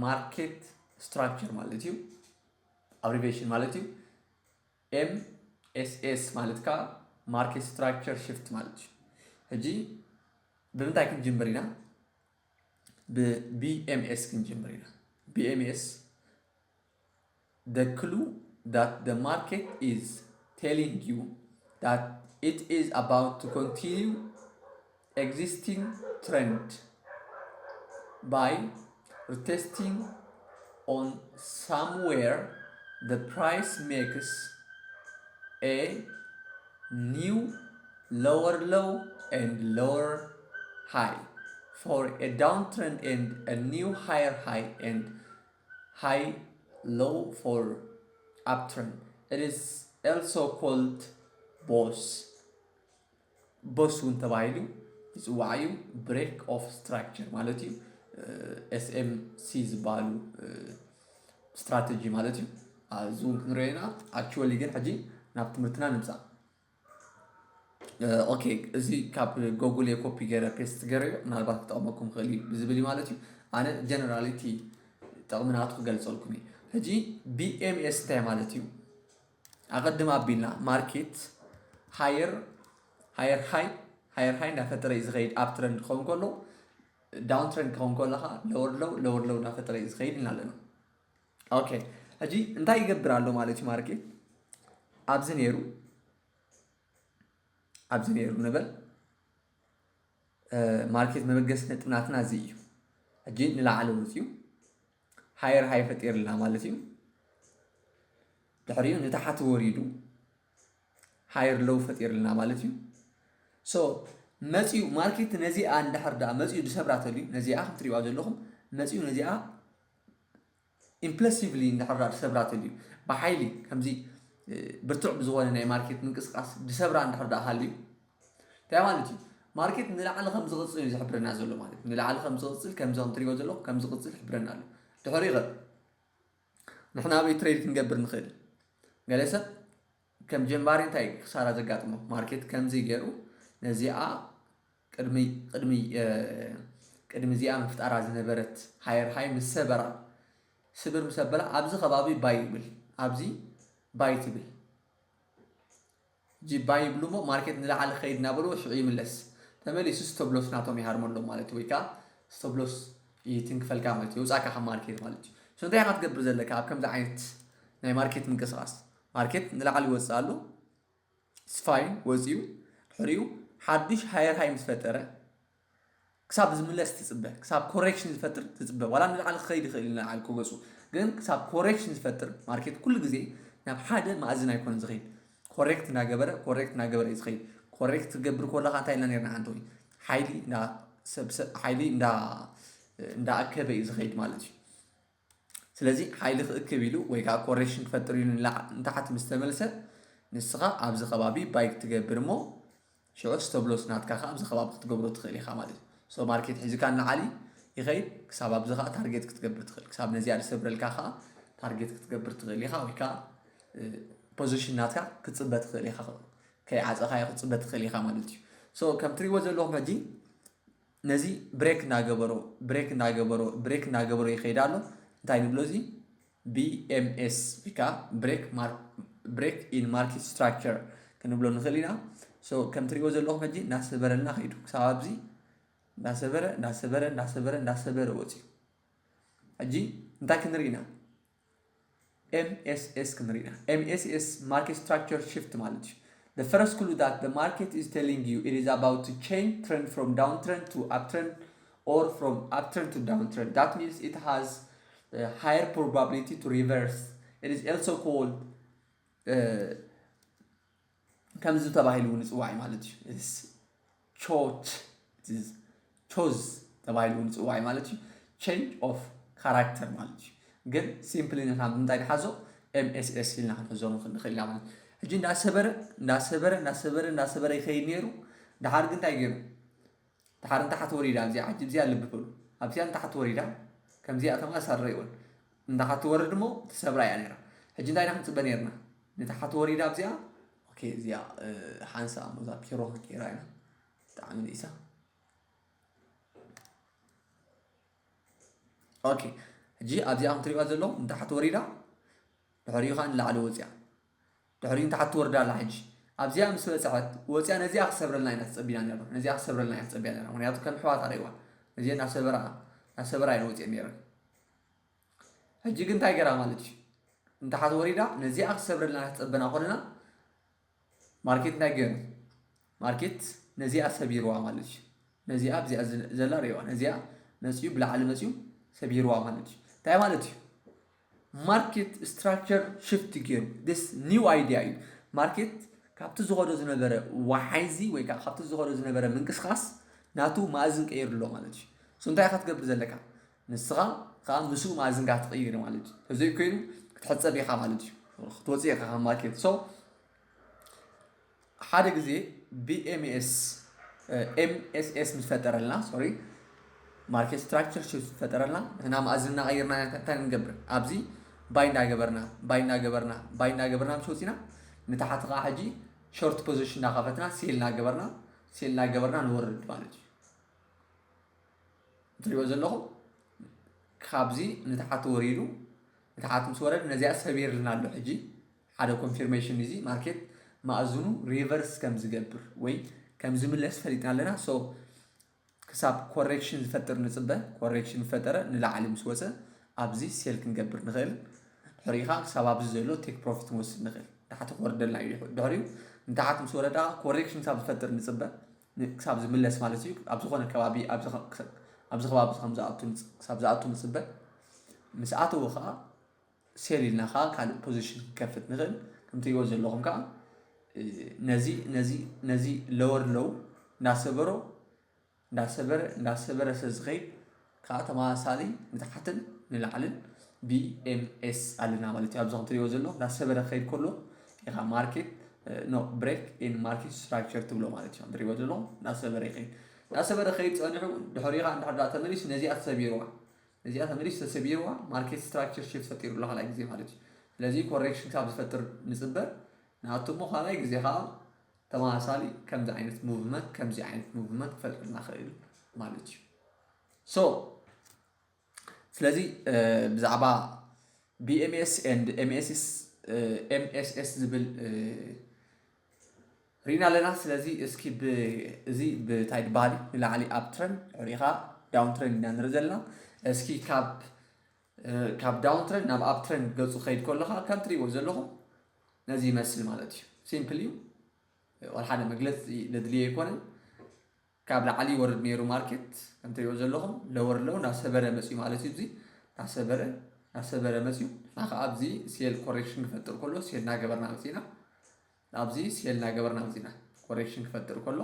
market structure ማለት እዩ። ኣብሪቬሽን ማለት እዩ። MSS ማለት ከዓ ማርኬት ስትራክቸር ሽፍት ማለት እዩ። ሕጂ ብምንታይ ክንጅምር ኢና? ብ BMS ክንጅምር ኢና። BMS the clue that the market is telling you that it is about to continue existing trend by retesting on somewhere the price makes a new lower low and lower high for a downtrend and a new higher high and high low for uptrend. It is also called boss. ቦስ እውን ተባሂሉ ይፅዋዕ እዩ። ብሬክ ኦፍ ስትራክቸር ማለት እዩ። SMC ዝበሃሉ ስትራተጂ ማለት እዩ። እዚ እውን ክንሪኦ ኢና። ኣክቹዋሊ ግን ሕጂ ናብ ትምህርትና ንምፃእ። ኦኬ እዚ ካብ ጎጉል ኮፒ ገይረ ፔስት ገይረዮ ምናልባት ክጠቕመኩም ክእል እዩ ብዝብል እዩ ማለት እዩ። ኣነ ጀነራሊቲ ጠቕሚ ናቱ ክገልፀልኩም እዩ። ሕጂ BMS እንታይ ማለት እዩ? ኣቐድም ኣቢልና ማርኬት ሃየር ሃየር ሃይ ሃየር ሃይ እንዳፈጠረ እዩ ዝኸይድ። ኣብ ትረንድ ክኸውን ከሎ ዳውን ትረንድ ክኸውን ከሎ ከዓ ሎወር ሎው ሎወር ሎው እንዳፈጠረ እዩ ዝኸይድ ኢና ኣለና። ኦኬ ሕጂ እንታይ ይገብር ኣሎ ማለት እዩ? ማርኬት ኣብዚ ነይሩ ኣብዚ ነይሩ ንበል። ማርኬት መበገሲ ነጥብናትና እዚ እዩ። ሕጂ ንላዕሊ ወፂኡ ሃየር ሃይ ፈጢርልና ማለት እዩ። ድሕሪኡ ንታሕቲ ወሪዱ ሃየር ሎው ፈጢርልና ማለት እዩ። So መፂኡ ማርኬት ነዚኣ እንድሕር ደኣ መፂኡ ዝሰብራ ተልዩ ነዚኣ ከም ትሪእዋ ዘለኹም መፂኡ ነዚኣ ኢምፕለሲቭሊ እንድሕር ደኣ ዝሰብራ ተልዩ ብሓይሊ ከምዚ ብርቱዕ ብዝኾነ ናይ ማርኬት ምንቅስቃስ ዝሰብራ እንድሕር ደኣ ሃልዩ እንታይ ማለት እዩ? ማርኬት ንላዕሊ ከም ዝቕፅል እዩ ዝሕብረና ዘሎ ማለት እዩ። ንላዕሊ ከም ዝቕፅል ከምዚ ከም ትሪእዎ ዘለኹም ከም ዝቕፅል ይሕብረና ኣሎ። ድሕሪኡ ኸ ንሕና ኣበይ ትሬድ ክንገብር ንኽእል? ገለ ሰብ ከም ጀማሪ እንታይ ክሳራ ዘጋጥሞ ማርኬት ከምዚ ገይሩ ነዚኣ ቅድሚ ቅድሚ ቅድሚ እዚኣ ምፍጣራ ዝነበረት ሃየር ሃይ ምስ ሰበራ ስብር ምስ ኣበላ ኣብዚ ከባቢ ባይ ይብል ኣብዚ ባይ ትብል ጂ ባይ ይብሉ እሞ ማርኬት ንላዕሊ ከይድ እናበሉ ሽዑ ይምለስ ተመሊሱ ስቶብሎስ ናቶም ይሃርመሎም ማለት ወይ ከዓ ስቶብሎስ ይትንክፈልካ ማለት የውፃካ ካብ ማርኬት ማለት እዩ። So እንታይ ኢኻ ትገብር ዘለካ ኣብ ከምዚ ዓይነት ናይ ማርኬት ምንቅስቃስ ማርኬት ንላዕሊ ይወፅእ ኣሎ ስፋይን ወፂኡ ድሕሪኡ ሓዱሽ ሃየር ሃይ ምስ ፈጠረ ክሳብ ዝምለስ ትፅበ ክሳብ ኮሬክሽን ዝፈጥር ትፅበ ዋላ ንላዕሊ ክኸይድ ይኽእል ንላዕሊ ክገፁ ግን ክሳብ ኮሬክሽን ዝፈጥር ማርኬት ኩሉ ግዜ ናብ ሓደ ማእዝን ኣይኮነን ዝኸይድ ኮሬክት እናገበረ ኮሬክት እናገበረ እዩ ዝኸይድ ኮሬክት ትገብር ከለካ እንታይ ኢልና ነርና ሓንቲ ወይ ሓይሊ ሓይሊ እንዳኣከበ እዩ ዝኸይድ ማለት እዩ። ስለዚ ሓይሊ ክእክብ ኢሉ ወይ ከዓ ኮሬክሽን ክፈጥር ኢሉ ንታሕቲ ምስ ተመልሰ ንስኻ ኣብዚ ከባቢ ባይ ክትገብር እሞ ሽዑ ስቶብሎስ ናትካ ከዓ ኣብዚ ከባቢ ክትገብሮ ትኽእል ኢኻ ማለት እዩ። So ማርኬት ሒዝካ ንላዕሊ ይኸይድ ክሳብ ኣብዚ ከዓ ታርጌት ክትገብር ትኽእል ክሳብ ነዚኣ ዝሰብረልካ ከዓ ታርጌት ክትገብር ትኽእል ኢኻ ወይ ከዓ ፖዚሽን ናትካ ክትፅበ ትኽእል ኢኻ ከይዓፀኻዮ ክትፅበ ትኽእል ኢኻ ማለት እዩ። So ከም ትሪእዎ ዘለኹም ሕጂ ነዚ break እናገበሮ break እናገበሮ break እናገበሮ ይኸይድ ኣሎ። እንታይ ንብሎ እዚ? BMS ወይ ከዓ break mark break in market structure ክንብሎ ንኽእል ኢና። So ከም ትሪእዎ ዘለኹም ሕጂ እናሰበረልና ኸይዱ ክሳብ ኣብዚ እናሰበረ እናሰበረ እናሰበረ እናሰበረ ወፂኡ። ሕጂ እንታይ ክንርኢ ኢና? MSS ክንርኢ ኢና። MSS market structure shift ማለት እዩ። The first clue that the market is telling you it is about to change trend from downtrend to uptrend or from uptrend to downtrend. That means it has a higher probability to reverse. It is also called uh, ከምዚ ተባሂሉ እውን ይፅዋዕ ማለት እዩ። ቾች ቾዝ ተባሂሉ እውን ይፅዋዕ ማለት እዩ። Change of character ማለት እዩ። ግን simply ንሕና ብምንታይ ንሓዞ? MSS ኢልና ክንሕዞ ንኽእል ኢና ማለት እዩ። ሕጂ እንዳሰበረ እንዳሰበረ እንዳሰበረ እንዳሰበረ ይኸይድ ነይሩ። ድሓር ግን እንታይ ገይሩ? ድሓር ንታሕቲ ወሪዳ ኣብዚኣ ሕጂ ኣብዚኣ ልቢ በሉ። ኣብዚኣ ንታሕቲ ወሪዳ ከምዚኣ ተማሳሪ ረእይወን ንታሕቲ ወርድ እሞ ትሰብራ እያ ነይራ። ሕጂ እንታይ ኢና ክንፅበ ነይርና? ንታሕቲ ወሪዳ ኣብዚኣ ኦኬ እዚኣ ሓንሳ እዛ ፒሮ ክንቀይራ ኢና። ብጣዕሚ ንኢሳ። ኦኬ ሕጂ ኣብዚኣ ክትሪእዋ ዘለኹም ንታሕቲ ወሪዳ ድሕሪኡ ከዓ ንላዕሊ ወፂኣ ድሕሪኡ ንታሕቲ ትወርድ ኣላ። ሕጂ ኣብዚኣ ምስ በፅሐት ወፂኣ ነዚኣ ክሰብረልና ኢና ተፀቢና ነርና። ነዚኣ ክሰብረልና ኢና ተፀቢና ነርና። ምክንያቱ ከም ኣሕዋት ኣርእዋ ነዚአ እናሰበራ እናሰበራ እየን ወፂአን ነይረን። ሕጂ ግን እንታይ ገራ ማለት እዩ? ንታሕቲ ወሪዳ ነዚኣ ክሰብረልና ኢና ተፀበና ኮለና ማርኬት እንታይ ገይሩ? ማርኬት ነዚኣ ሰቢርዋ ማለት እዩ። ነዚኣ ኣብዚኣ ዘላ ርእዋ ነዚኣ መፅኡ ብላዕሊ መፅኡ ሰቢርዋ ማለት እዩ። እንታይ ማለት እዩ? Market structure shift ገይሩ this new idea እዩ። ማርኬት ካብቲ ዝኸዶ ዝነበረ ዋሓይዚ ወይ ከዓ ካብቲ ዝኸዶ ዝነበረ ምንቅስቃስ ናቱ ማእዝን ቀይሩ ኣሎ ማለት እዩ። So እንታይ ኢኻ ትገብር ዘለካ? ንስኻ ከዓ ምስኡ ማእዝንካ ትቕይር ማለት እዩ። ተዘይኮይኑ ክትሕፀብ ኢኻ ማለት እዩ። ክትወፅእ ኢኻ ካብ ማርኬት። So ሓደ ግዜ BMS MSS ምስ ፈጠረልና sorry market structure shift ምስ ፈጠረልና ንሕና ማእዝንና ቀይርና እንታይ ንገብር? ኣብዚ ባይ እንዳገበርና ባይ እንዳገበርና ባይ እንዳገበርና ምስ ወፂና ንታሕቲ ከዓ ሕጂ short position እንዳኸፈትና ሴል እንዳገበርና ሴል እንዳገበርና ንወርድ ማለት እዩ። ትሪእዎ ዘለኹም ካብዚ ንታሕቲ ወሪዱ ንታሕቲ ምስ ወረድ ነዚኣ ሰቢርልና ኣሎ። ሕጂ ሓደ confirmation እዚ ማርኬት ማእዝኑ reverse ከም ዝገብር ወይ ከም ዝምለስ ፈሊጥና ኣለና። So ክሳብ correction ዝፈጥር ንፅበ። Correction ፈጠረ ንላዕሊ ምስ ወፀ ኣብዚ ሴል ክንገብር ንኽእል። ድሕሪኡ ከዓ ክሳብ ኣብዚ ዘሎ take profit ንወስድ ንኽእል። ታሕቲ ክወርደልና እዩ። ድሕሪኡ ንታሕቲ ምስ ወረዳ correction ክሳብ ዝፈጥር ንፅበ። ክሳብ ዝምለስ ማለት እዩ። ኣብ ዝኾነ ከባቢ ኣብዚ ከባቢ ክሳብ ዝኣቱ ክሳብ ዝኣቱ ንፅበ። ምስ ኣተወ ከዓ ሴል ኢልና ከዓ ካልእ position ክንከፍት ንኽእል። ከም ትሪእዎ ዘለኹም ከዓ ነዚ ነዚ ነዚ lower low እንዳሰበሮ እንዳሰበረ እንዳሰበረ ስለ ዝኸይድ ከዓ ተመሳሳሊ ንታሕትን ንላዕልን BMS ኣለና ማለት እዩ። ኣብዚ ከም ትሪእዎ ዘለኹም እንዳሰበረ ክኸይድ ከሎ ኢኻ market no break in market structure ትብሎ ማለት እዩ። ከም ትሪእዎ ዘለኹም እንዳሰበረ ይኸይድ እንዳሰበረ ክኸይድ ፀኒሑ ድሕሪኡ ከዓ እንድሕር ደኣ ተመሊሱ ነዚኣ ተሰቢርዋ ነዚኣ ተመሊሱ ተሰቢርዋ market structure shift ፈጢሩ ኣሎ ካልኣይ ግዜ ማለት እዩ። ስለዚ correction ክሳብ ዝፈጥር ንፅበ ንኣቱ እሞ ካልኣይ ግዜ ከዓ ተመሳሳሊ ከምዚ ዓይነት movement ከምዚ ዓይነት movement ክፈጥረልና ክእል ማለት እዩ። So ስለዚ ብዛዕባ BMS and MSS MSS ዝብል ርኢና ኣለና። ስለዚ እስኪ እዚ ብታይ ድበሃል ንላዕሊ uptrend ድሕሪኻ downtrend ኢና ንርኢ ዘለና። እስኪ ካብ ካብ downtrend ናብ uptrend ገፁ ከይድ ከለኻ ከም ትሪእዎ ዘለኹም ነዚ ይመስል ማለት እዩ። Simple እዩ። ዋላ ሓደ መግለፂ ዘድልዮ ኣይኮነን። ካብ ላዕሊ ይወርድ ነይሩ ማርኬት ከም ትሪእዎ ዘለኹም lower low እናሰበረ መፅዩ ማለት እዩ። እዚ እናሰበረ እናሰበረ መፅዩ ንሕና ከዓ ኣብዚ ሴል correction ክፈጥር ከሎ ሴል እናገበርና መፂና ኣብዚ ሴል እናገበርና መፂና correction ክፈጥር ከሎ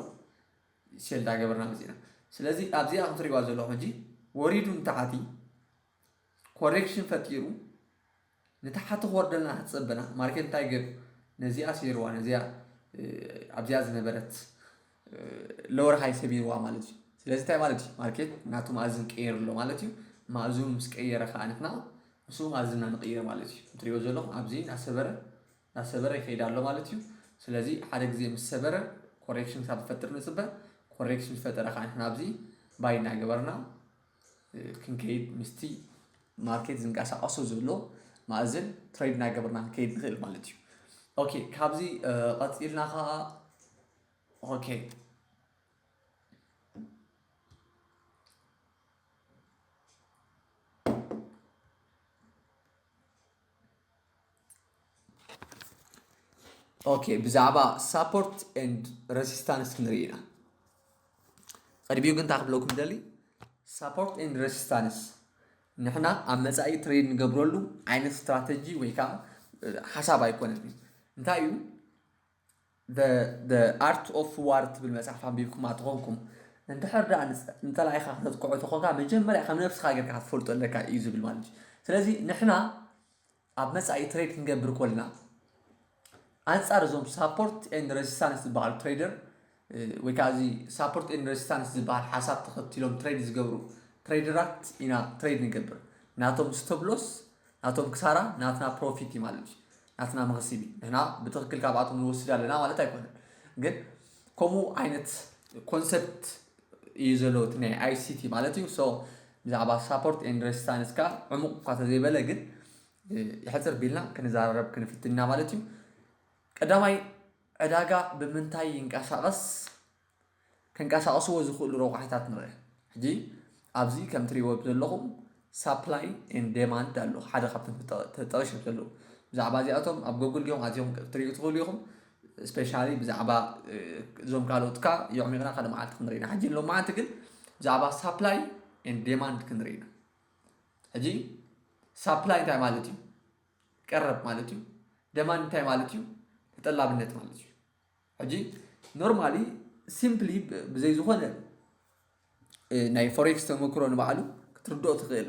ሴል እናገበርና መፂና። ስለዚ ኣብዚኣ ከም ትሪእዋ ዘለኹም ሕጂ ወሪዱ ንታሕቲ correction ፈጢሩ ንታሕቲ ክወርደልና ክፀበና ማርኬት እንታይ ገይሩ ነዚኣ ሰይርዋ ነዚኣ ኣብዚኣ ዝነበረት lower high ሰቢርዋ ማለት እዩ። ስለዚ እንታይ ማለት እዩ? ማርኬት ናቱ ማእዝን ቀይር ኣሎ ማለት እዩ። ማእዝኑ ምስ ቀየረ ከዓ ንሕና ምስኡ ማእዝንና ንቕይር ማለት እዩ። ትሪእዎ ዘለኹም ኣብዚ እናሰበረ እናሰበረ ይኸይድ ኣሎ ማለት እዩ። ስለዚ ሓደ ግዜ ምስ ሰበረ correction ክሳብ ዝፈጥር ንፅበ። Correction ዝፈጠረ ከዓ ንሕና ኣብዚ ባይ እናገበርና ክንከይድ ምስቲ ማርኬት ዝንቀሳቐሶ ዘሎ ማእዝን ትሬድ እናገበርና ክንከይድ ንኽእል ማለት እዩ። ኦኬ፣ ካብዚ ቀፂልና ከዓ ኦኬ ኦኬ፣ ብዛዕባ support and resistance ክንርኢ ኢና። ቅድሚኡ ግን እንታይ ክብለኩም ደሊ፣ support and resistance ንሕና ኣብ መፃኢ ትሬድ ንገብረሉ ዓይነት ስትራተጂ ወይ ከዓ ሓሳብ ኣይኮነን እዩ። እንታይ እዩ the art of war ትብል መፅሓፍ ኣንቢብኩም ኣትኾንኩም እንድሕር ደኣ ንፀላኢኻ ክተጥቅዖ ተኾንካ መጀመርያ ከም ነብስኻ ጌርካ ክትፈልጦ ኣለካ እዩ ዝብል ማለት እዩ። ስለዚ ንሕና ኣብ መፃኢ ትሬድ ክንገብር ኮልና ኣንፃር እዞም support and resistance ዝበሃሉ ትሬደር ወይ ከዓ እዚ support and resistance ዝበሃል ሓሳብ ተኸትሎም ትሬድ ዝገብሩ ትሬደራት ኢና ትሬድ ንገብር። ናቶም stop loss፣ ናቶም ክሳራ ናትና ፕሮፊት እዩ ማለት እዩ። ናትና መኽስቢ ንሕና ብትኽክል ካብኣቶም ንወስድ ኣለና ማለት ኣይኮነን። ግን ከምኡ ዓይነት ኮንሰፕት እዩ ዘለዎ እቲ ናይ I C T ማለት እዩ። So ብዛዕባ support and resistance ካ ዕሙቕ እኳ ተዘይበለ ግን ሕፅር ቢልና ክንዘራረብ ክንፍትን ኢና ማለት እዩ። ቀዳማይ ዕዳጋ ብምንታይ ይንቀሳቐስ? ከንቀሳቐስዎ ዝኽእሉ ረቋሒታት ንርአ። ሕጂ ኣብዚ ከም ትሪእዎ ዘለኹም supply and demand ኣሎ፣ ሓደ ካብቶም ተጠ- ተጠቕሾም ዘለዉ። ብዛዕባ እዚኣቶም ኣብ ጎግል ዲኹም ኣትዮም ክትሪኡ ትኽእሉ ኢኹም። ስፔሻሊ ብዛዕባ እዞም ካልኦትካ የዕሚቕና ካልእ መዓልቲ ክንርኢ ኢና። ሕጂ ሎም መዓልቲ ግን ብዛዕባ supply and demand ክንርኢ ኢና። ሕጂ supply እንታይ ማለት እዩ? ቀረብ ማለት እዩ። Demand እንታይ ማለት እዩ? ተጠላብነት ማለት እዩ። ሕጂ normally simply ብዘይ ዝኾነ ናይ ፎሬክስ ተመክሮ ንባዕሉ ክትርድኦ ትኽእል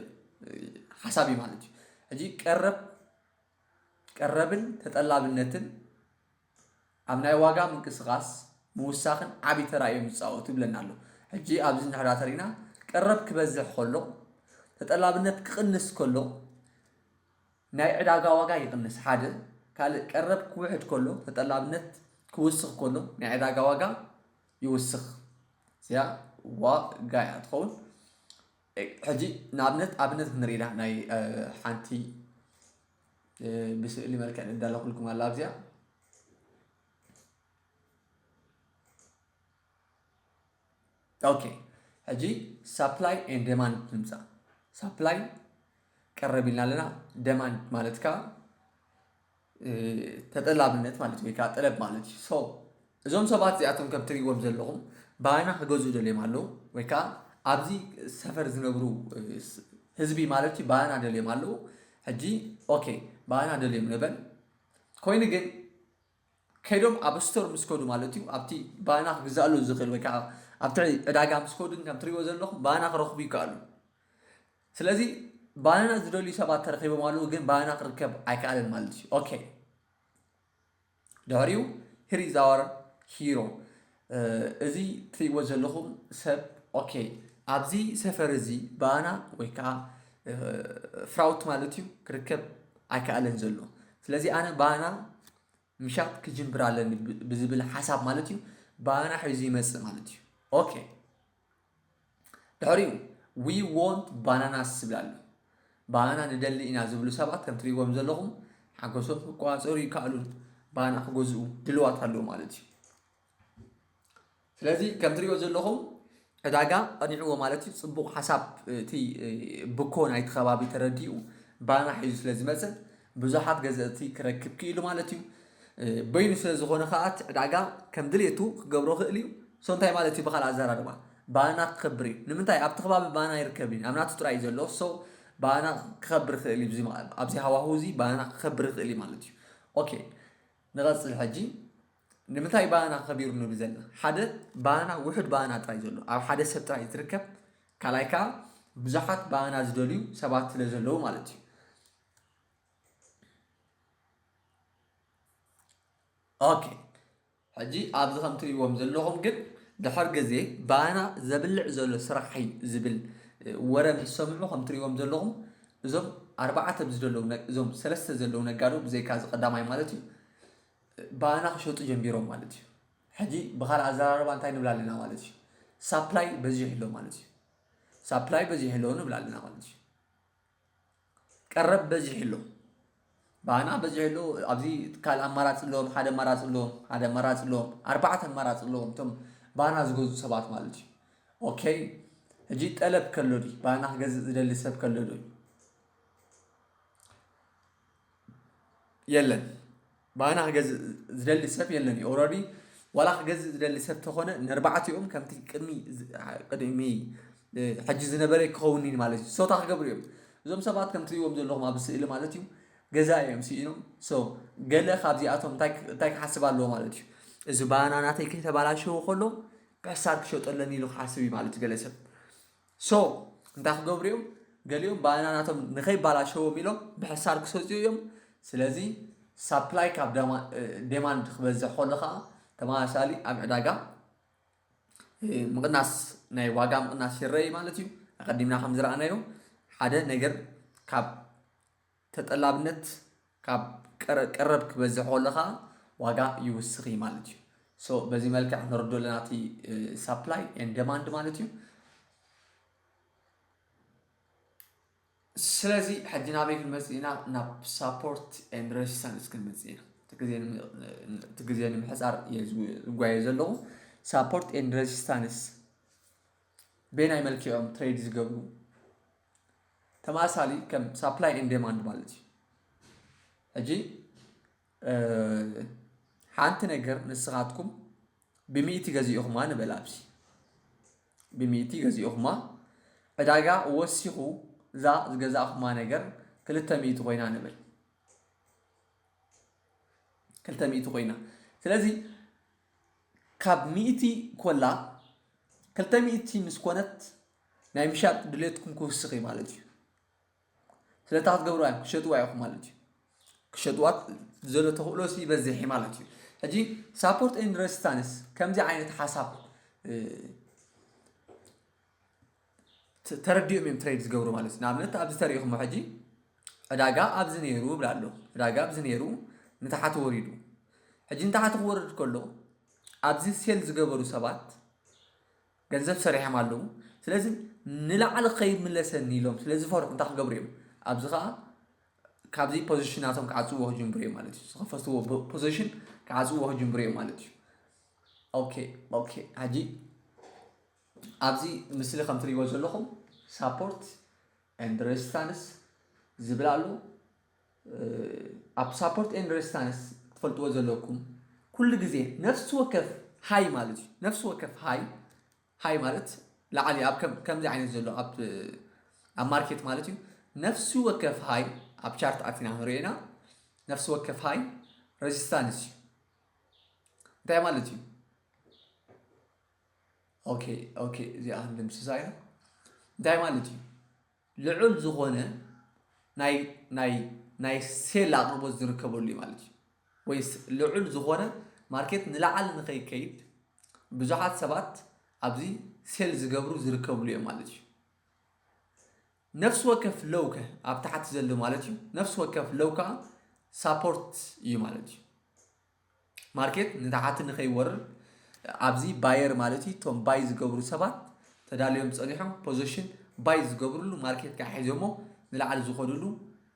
ሓሳብ እዩ ማለት እዩ። ሕጂ ቀረብ ቀረብን ተጠላብነትን ኣብ ናይ ዋጋ ምንቅስቓስ ምውሳኽን ዓብዪ ተራ እዮም ዝፃወቱ ይብለና ኣሎ። ሕጂ ኣብዚ እንድሕር ተሪእና ቀረብ ክበዝሕ ከሎ ተጠላብነት ክቕንስ ከሎ ናይ ዕዳጋ ዋጋ ይቕንስ። ሓደ ካልእ ቀረብ ክውሕድ ከሎ ተጠላብነት ክውስኽ ከሎ ናይ ዕዳጋ ዋጋ ይውስኽ። እዚኣ ዋጋ እያ ትኸውን። ሕጂ ንኣብነት ኣብነት ክንርኢ ኢና ናይ ሓንቲ ብስእሊ መልክዕ ንዳለኩልኩም ኣላ ኣብዚኣ። ኦኬ፣ ሕጂ supply and demand ንምፃእ። Supply ቀረብ ኢልና ኣለና። Demand ማለት ከዓ ተጠላብነት ማለት ወይ ከዓ ጠለብ ማለት እዩ። So እዞም ሰባት እዚኣቶም ከም ትሪእዎም ዘለኹም ባና ክገዝኡ ደልዮም ኣለዉ ወይ ከዓ ኣብዚ ሰፈር ዝነብሩ ህዝቢ ማለት እዩ ባና ደልዮም ኣለዉ። ሕጂ ኦኬ፣ ባና ደልዮም ንበል። ኮይኑ ግን ከይዶም ኣብ ስቶር ምስ ከዱ ማለት እዩ ኣብቲ ባና ክግዛእሉ ዝኽእል ወይ ከዓ ኣብቲ ዕዳጋ ምስ ከዱ ከም ትሪእዎ ዘለኹም ባና ክረኽቡ ይከኣሉ። ስለዚ ባናና ዝደልዩ ሰባት ተረኺቦም ኣለዉ ግን ባናና ክርከብ ኣይከኣልን ማለት እዩ። ኦኬ፣ ድሕሪኡ here is our hero። እዚ ትሪእዎ ዘለኹም ሰብ ኦኬ፣ ኣብዚ ሰፈር እዚ ባና ወይ ከዓ ፍራውት ማለት እዩ ክርከብ ኣይከኣልን ዘሎ። ስለዚ ኣነ ባና ምሻጥ ክጅምር ኣለኒ ብዝብል ሓሳብ ማለት እዩ ባና ሒዙ ይመፅእ ማለት እዩ። ኦኬ፣ ድሕሪኡ we want bananas ዝብል ኣሎ። ባናና ንደሊ ኢና ዝብሉ ሰባት ከም ትሪእዎም ዘለኹም ሓጎሶም ክቆፃፀሩ ይከኣሉን ባና ክገዝኡ ድልዋት ኣለዉ ማለት እዩ። ስለዚ ከም ትሪእዎ ዘለኹም ዕዳጋ ቀኒዕዎ ማለት እዩ። ፅቡቕ ሓሳብ እቲ ብኮ ናይቲ ከባቢ ተረዲኡ ባና ሒዙ ስለ ዝመፀ ብዙሓት ገዘእቲ ክረክብ ክኢሉ ማለት እዩ። በይኑ ስለ ዝኾነ ከዓ እቲ ዕዳጋ ከም ድሌቱ ክገብሮ ክእል እዩ። So እንታይ ማለት እዩ ብኻልእ ኣዘራርባ ባና ክኸብር እዩ። ንምንታይ ኣብቲ ከባቢ ባና ይርከብ እዩ ኣብ ናቱ ጥራይ እዩ ዘሎ። So ባና ክኸብር ክእል እዩ ኣብዚ ሃዋሁ እዚ ባና ክኸብር ክእል እዩ ማለት እዩ። ኦኬ፣ ንቐፅል ሕጂ ንምንታይ ባና ከቢሩ ንብል ዘለና ሓደ ባና ውሑድ ባና ጥራይ ዘሎ ኣብ ሓደ ሰብ ጥራይ ዝርከብ ካልኣይ ከዓ ብዙሓት ባና ዝደልዩ ሰባት ስለ ዘለዉ ማለት እዩ። ኦኬ፣ ሕጂ ኣብዚ ከም ትሪእዎም ዘለኹም ግን ድሕር ግዜ ባና ዘብልዕ ዘሎ ስራሕ እዩ ዝብል ወረ ምስ ሰምዑ ከም ትሪእዎም ዘለኹም እዞም ኣርባዕተ ዘለዉ እዞም ሰለስተ ዘለዉ ነጋዶ ብዘይካ እዚ ቀዳማይ ማለት እዩ ባና ክሸጡ ጀሚሮም ማለት እዩ። ሕጂ ብኻልእ ኣዘራርባ እንታይ ንብል ኣለና ማለት እዩ? ሳፕላይ በዚሑ ኣሎ ማለት እዩ። ሳፕላይ በዚሑ ኣሎ ንብል ኣለና ማለት እዩ። ቀረብ በዚሑ ኣሎ፣ ባና በዚሑ ኣሎ። ኣብዚ ካልእ ኣማራፂ ኣለዎም፣ ሓደ ኣማራፂ ኣለዎም፣ ሓደ ኣማራፂ ኣለዎም፣ ኣርባዕተ ኣማራፂ ኣለዎም እቶም ባና ዝገዝኡ ሰባት ማለት እዩ። ኦኬ፣ ሕጂ ጠለብ ከሎ ድዩ? ባና ክገዝእ ዝደሊ ሰብ ከሎ ዶ? የለን። ባና ክገዝእ ዝደሊ ሰብ የለን እዩ። ኦልሬዲ ዋላ ክገዝእ ዝደሊ ሰብ ተኾነ ንኣርባዕቲኦም ከምቲ ቅድሚ ቅድሚ ሕጂ ዝነበረ ክኸውን እዩ ማለት እዩ። ሶታ ክገብሩ እዮም እዞም ሰባት ከም ትሪእዎም ዘለኹም ኣብ ስእሊ ማለት እዩ። ገዛ እዮም ስኢኖም። ሶ ገለ ካብዚኣቶም እንታይ እንታይ ክሓስብ ኣለዎ ማለት እዩ። እዚ ባና ናተይ ከይተባላሸወ ከሎ ብሕሳር ክሸጠለኒ ኢሉ ክሓስብ እዩ ማለት እዩ ገለ ሰብ። ሶ እንታይ ክገብሩ እዮም? ገሊኦም ባና ናቶም ንኸይባላሸዎም ኢሎም ብሕሳር ክሰፅኡ እዮም። ስለዚ ሳፕላይ ካብ ደማ- እ፣ ዴማንድ ክበዝሕ ከሎ ከዓ ተመሳሳሊ ኣብ ዕዳጋ እ፣ ምቕናስ ናይ ዋጋ ምቕናስ ይረኣይ ማለት እዩ። ኣቐዲምና ከም ዝረኣናዮ ሓደ ነገር ካብ ተጠላብነት ካብ ቀረ- ቀረብ ክበዝሕ ከሎ ከዓ ዋጋ ይውስኽ እዩ ማለት እዩ። ሶ በዚ መልክዕ ንረዶ ኣለና እቲ ሳፕላይ ኤንድ ደማንድ ማለት እዩ። ስለዚ ሕጂ ናበይ ክንመፅእ ኢና? ናብ ሳፖርት ኤንድ ሬዚስታንስ ክንመፅእ ኢና። እቲ ግዜ ንም- እቲ ግዜ ንምሕፃር እየ ዝው- ዝጓየ ዘለኹ። ሳፖርት ኤንድ ሬዚስታንስ በየናይ መልክዖም ትሬድ ዝገብሩ? ተመሳሳሊ ከም ሳፕላይ ኤንድ ዴማንድ ማለት እዩ። ሕጂ እ፣ ሓንቲ ነገር ንስኻትኩም ብሚእቲ ገዚእኹማ ንበል፣ ኣብዚ ብሚእቲ ገዚእኹማ፣ ዕዳጋ ወሲኹ እዛ ዝገዛእኹማ ነገር ክልተ ሚእቲ ኮይና ንበል፣ ክልተ ሚእቲ ኮይና። ስለዚ ካብ ሚእቲ ኮላ ክልተ ሚእቲ ምስ ኮነት ናይ ምሻጥ ድሌትኩም ክውስኽ እዩ ማለት እዩ። ስለታ ክትገብርዋ እዮም ክሸጥዋ ኢኹም ማለት እዩ። ክሸጥዋ ዘሎ ተኽእሎ ሲ ይበዝሕ እዩ ማለት እዩ። ሕጂ ሳፖርት ኤንድ ሬዚስታንስ ከምዚ ዓይነት ሓሳብ እ፣ ተ- ተረዲኦም እዮም ትሬድ ዝገብሩ ማለት እዩ። ንኣብነት ኣብዚ ተሪኢኹሞ ሕጂ ዕዳጋ ኣብዚ ነይሩ ይብል ኣሎ። ዕዳጋ ኣብዚ ነይሩ ንታሕቲ ወሪዱ። ሕጂ ንታሕቲ ክወርድ ከሎ ኣብዚ ሴል ዝገበሩ ሰባት ገንዘብ ሰሪሖም ኣለዉ። ስለዚ ንላዕሊ ከይምለሰኒ ኢሎም ስለ ዝፈርሑ እንታይ ክገብሩ እዮም? ኣብዚ ከዓ ካብዚ ፖዚሽን ናቶም ክዓፅዎ ክጅምሩ እዮም ማለት እዩ። ዝኸፈትዎ ፖ- ፖዚሽን ክዓፅዎ ክጅምሩ እዮም ማለት እዩ። ኦኬ ኦኬ። ሕጂ ኣብዚ ምስሊ ከም ትሪእዎ ዘለኹም ሳፖርት ኤንድ ሬዚስታንስ ዝብል ኣሎ። ኣብ ሳፖርት ኤንድ ሬዚስታንስ ክትፈልጥዎ ዘለኩም ኩሉ ግዜ ነፍሲ ወከፍ ሃይ ማለት እዩ። ነፍሲ ወከፍ ሃይ ሃይ ማለት ላዕሊ ኣብ ከም- ከምዚ ዓይነት ዘሎ ኣብ ኣብ ማርኬት ማለት እዩ። ነፍሲ ወከፍ ሃይ ኣብ ቻርት ኣቲና ክንሪኦ ኢና። ነፍሲ ወከፍ ሃይ ሬዚስታንስ እዩ። እንታይ ማለት እዩ? ኦኬ ኦኬ፣ እዚኣ ክንድምስሳ ኢና። እንታይ ማለት እዩ? ልዑል ዝኾነ ናይ ናይ ናይ ሴል ኣቕርቦት ዝርከበሉ እዩ ማለት እዩ። ወይስ ልዑል ዝኾነ ማርኬት ንላዕሊ ንኸይከይድ ብዙሓት ሰባት ኣብዚ ሴል ዝገብሩ ዝርከብሉ እዮም ማለት እዩ። ነፍሲ ወከፍ ሎው ከ ኣብ ታሕቲ ዘሎ ማለት እዩ። ነፍሲ ወከፍ ሎው ከዓ ሳፖርት እዩ ማለት እዩ። ማርኬት ንታሕቲ ንኸይወርድ ኣብዚ ባየር ማለት እዩ። እቶም ባይ ዝገብሩ ሰባት ተዳልዮም ፀኒሖም ፖዚሽን ባይ ዝገብርሉ ማርኬት ከዓ ሒዞሞ ንላዕሊ ዝኸድሉ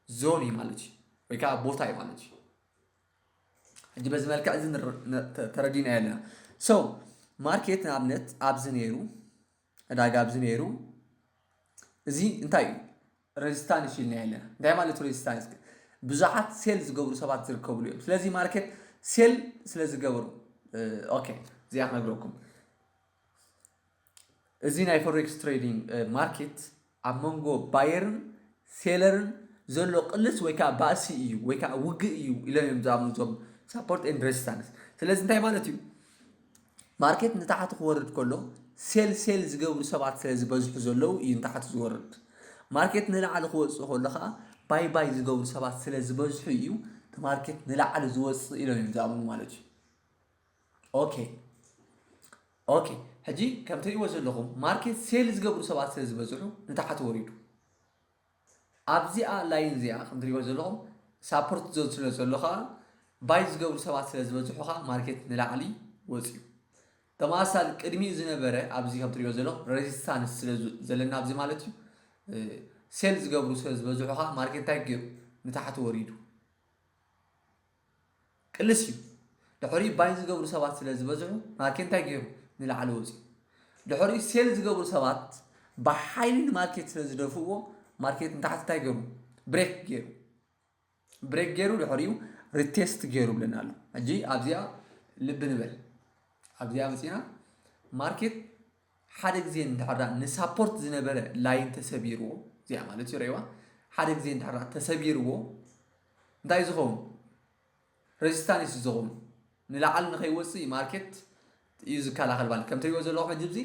ዞን እዩ ማለት እዩ፣ ወይ ከዓ ቦታ እዩ ማለት እዩ። ሕጂ በዚ መልክዕ እዚ ንር- ነ- ተ- ተረዲእናዮ ኣለና። ሶ ማርኬት ንኣብነት ኣብዚ ነይሩ፣ ዕዳጋ ኣብዚ ነይሩ፣ እዚ እንታይ እዩ? ሬዚስታንስ ኢልና ኣለና። እንታይ ማለት ሬዚስታንስ? ብዙሓት ሴል ዝገብሩ ሰባት ዝርከብሉ እዮም። ስለዚ ማርኬት ሴል ስለ ዝገብሩ፣ እ፣ ኦኬ፣ እዚኣ ክነግረኩም። እዚ ናይ ፎሬክስ ትሬዲንግ እ፣ ማርኬት ኣብ መንጎ ባየርን ሴለርን ዘሎ ቅልስ ወይ ከዓ ባእሲ እዩ ወይ ከዓ ውግእ እዩ ኢሎም እዮም ዝኣምኑ እዞም ሳፖርት ኤንድ ሬዚስታንስ። ስለዚ እንታይ ማለት እዩ? ማርኬት ንታሕቲ ክወርድ ከሎ ሴል ሴል ዝገብሩ ሰባት ስለ ዝበዝሑ ዘለዉ እዩ ንታሕቲ ዝወርድ። ማርኬት ንላዕሊ ክወፅእ ከሎ ከዓ ባይ ባይ ዝገብሩ ሰባት ስለ ዝበዝሑ እዩ እቲ ማርኬት ንላዕሊ ዝወፅእ ኢሎም እዮም ዝኣምኑ ማለት እዩ። ኦኬ ኦኬ። ሕጂ ከም ትሪእዎ ዘለኹም ማርኬት ሴል ዝገብሩ ሰባት ስለ ዝበዝሑ ንታሕቲ ወሪዱ። ኣብዚኣ ላይን እዚኣ ከም ትሪእዎ ዘለኹም ሳፖርት ዞን ስለ ዘሎ ከዓ ባይ ዝገብሩ ሰባት ስለ ዝበዝሑ ከዓ ማርኬት ንላዕሊ ወፅዩ። ተመሳሳሊ ቅድሚኡ ዝነበረ ኣብዚ ከም ትሪኦ ዘለኹም resistance ስለ ዝ- ዘለና ኣብዚ ማለት እዩ። እ፣ sell ዝገብሩ ስለ ዝበዝሑ ከዓ ማርኬት እንታይ ገይሩ ንታሕቲ ወሪዱ። ቅልስ እዩ። ድሕሪ buy ዝገብሩ ሰባት ስለ ዝበዝሑ ማርኬት እንታይ ገይሩ ንላዕሊ ወፂኡ። ድሕሪ sell ዝገብሩ ሰባት ብሓይሊ ንማርኬት ስለ ዝደፍእዎ ማርኬት ንታሕቲ እንታይ ገይሩ break ገይሩ break ገይሩ ድሕሪኡ retest ገይሩ ብለና ኣሎ። ሕጂ ኣብዚኣ ልቢ ንበል። ኣብዚኣ መፂና ማርኬት ሓደ ግዜ እንድሕር ዳኣ ን support ዝነበረ line ተሰቢርዎ እዚኣ ማለት እዩ ረይዋ ሓደ ግዜ እንድሕር ዳኣ ተሰቢርዎ እንታይ ዝኸውን resistance እዩ ዝኸውን ንላዕሊ ንኸይወፅእ ማርኬት እዩ ዝከላኸል ማለት ከም ትሪእዎ ዘለኹም ሕጂ ኣብዚ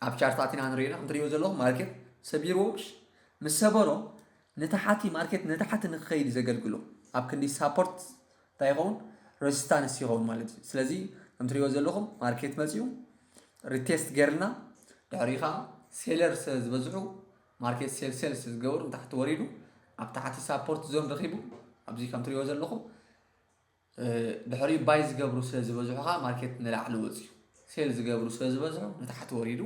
ኣብ ቻርት ኣቲና ንሪኢና ከም ትሪእዎ ዘለኹም ማርኬት ሰቢርዎ ምስ ሰበሮ ንታሓቲ ማርኬት ንታሓቲ ንክኸይድ ዘገልግሎ ኣብ ክንዲ support እንታይ ይኸውን resistance ይኸውን ማለት እዩ ስለዚ ከም ትሪእዎ ዘለኹም ማርኬት መፂኡ retest ገይርና ድሕሪ ከዓ seller ስለ ዝበዝሑ ማርኬት sell sell ስለ ዝገብሩ ንታሕቲ ወሪዱ ኣብ ታሕቲ support zone ረኺቡ ኣብዚ ከም ትሪእዎ ዘለኹም ድሕሪ buy ዝገብሩ ስለ ዝበዝሑ ከዓ ማርኬት ንላዕሊ ወፅዩ sell ዝገብሩ ስለ ዝበዝሑ ንታሕቲ ወሪዱ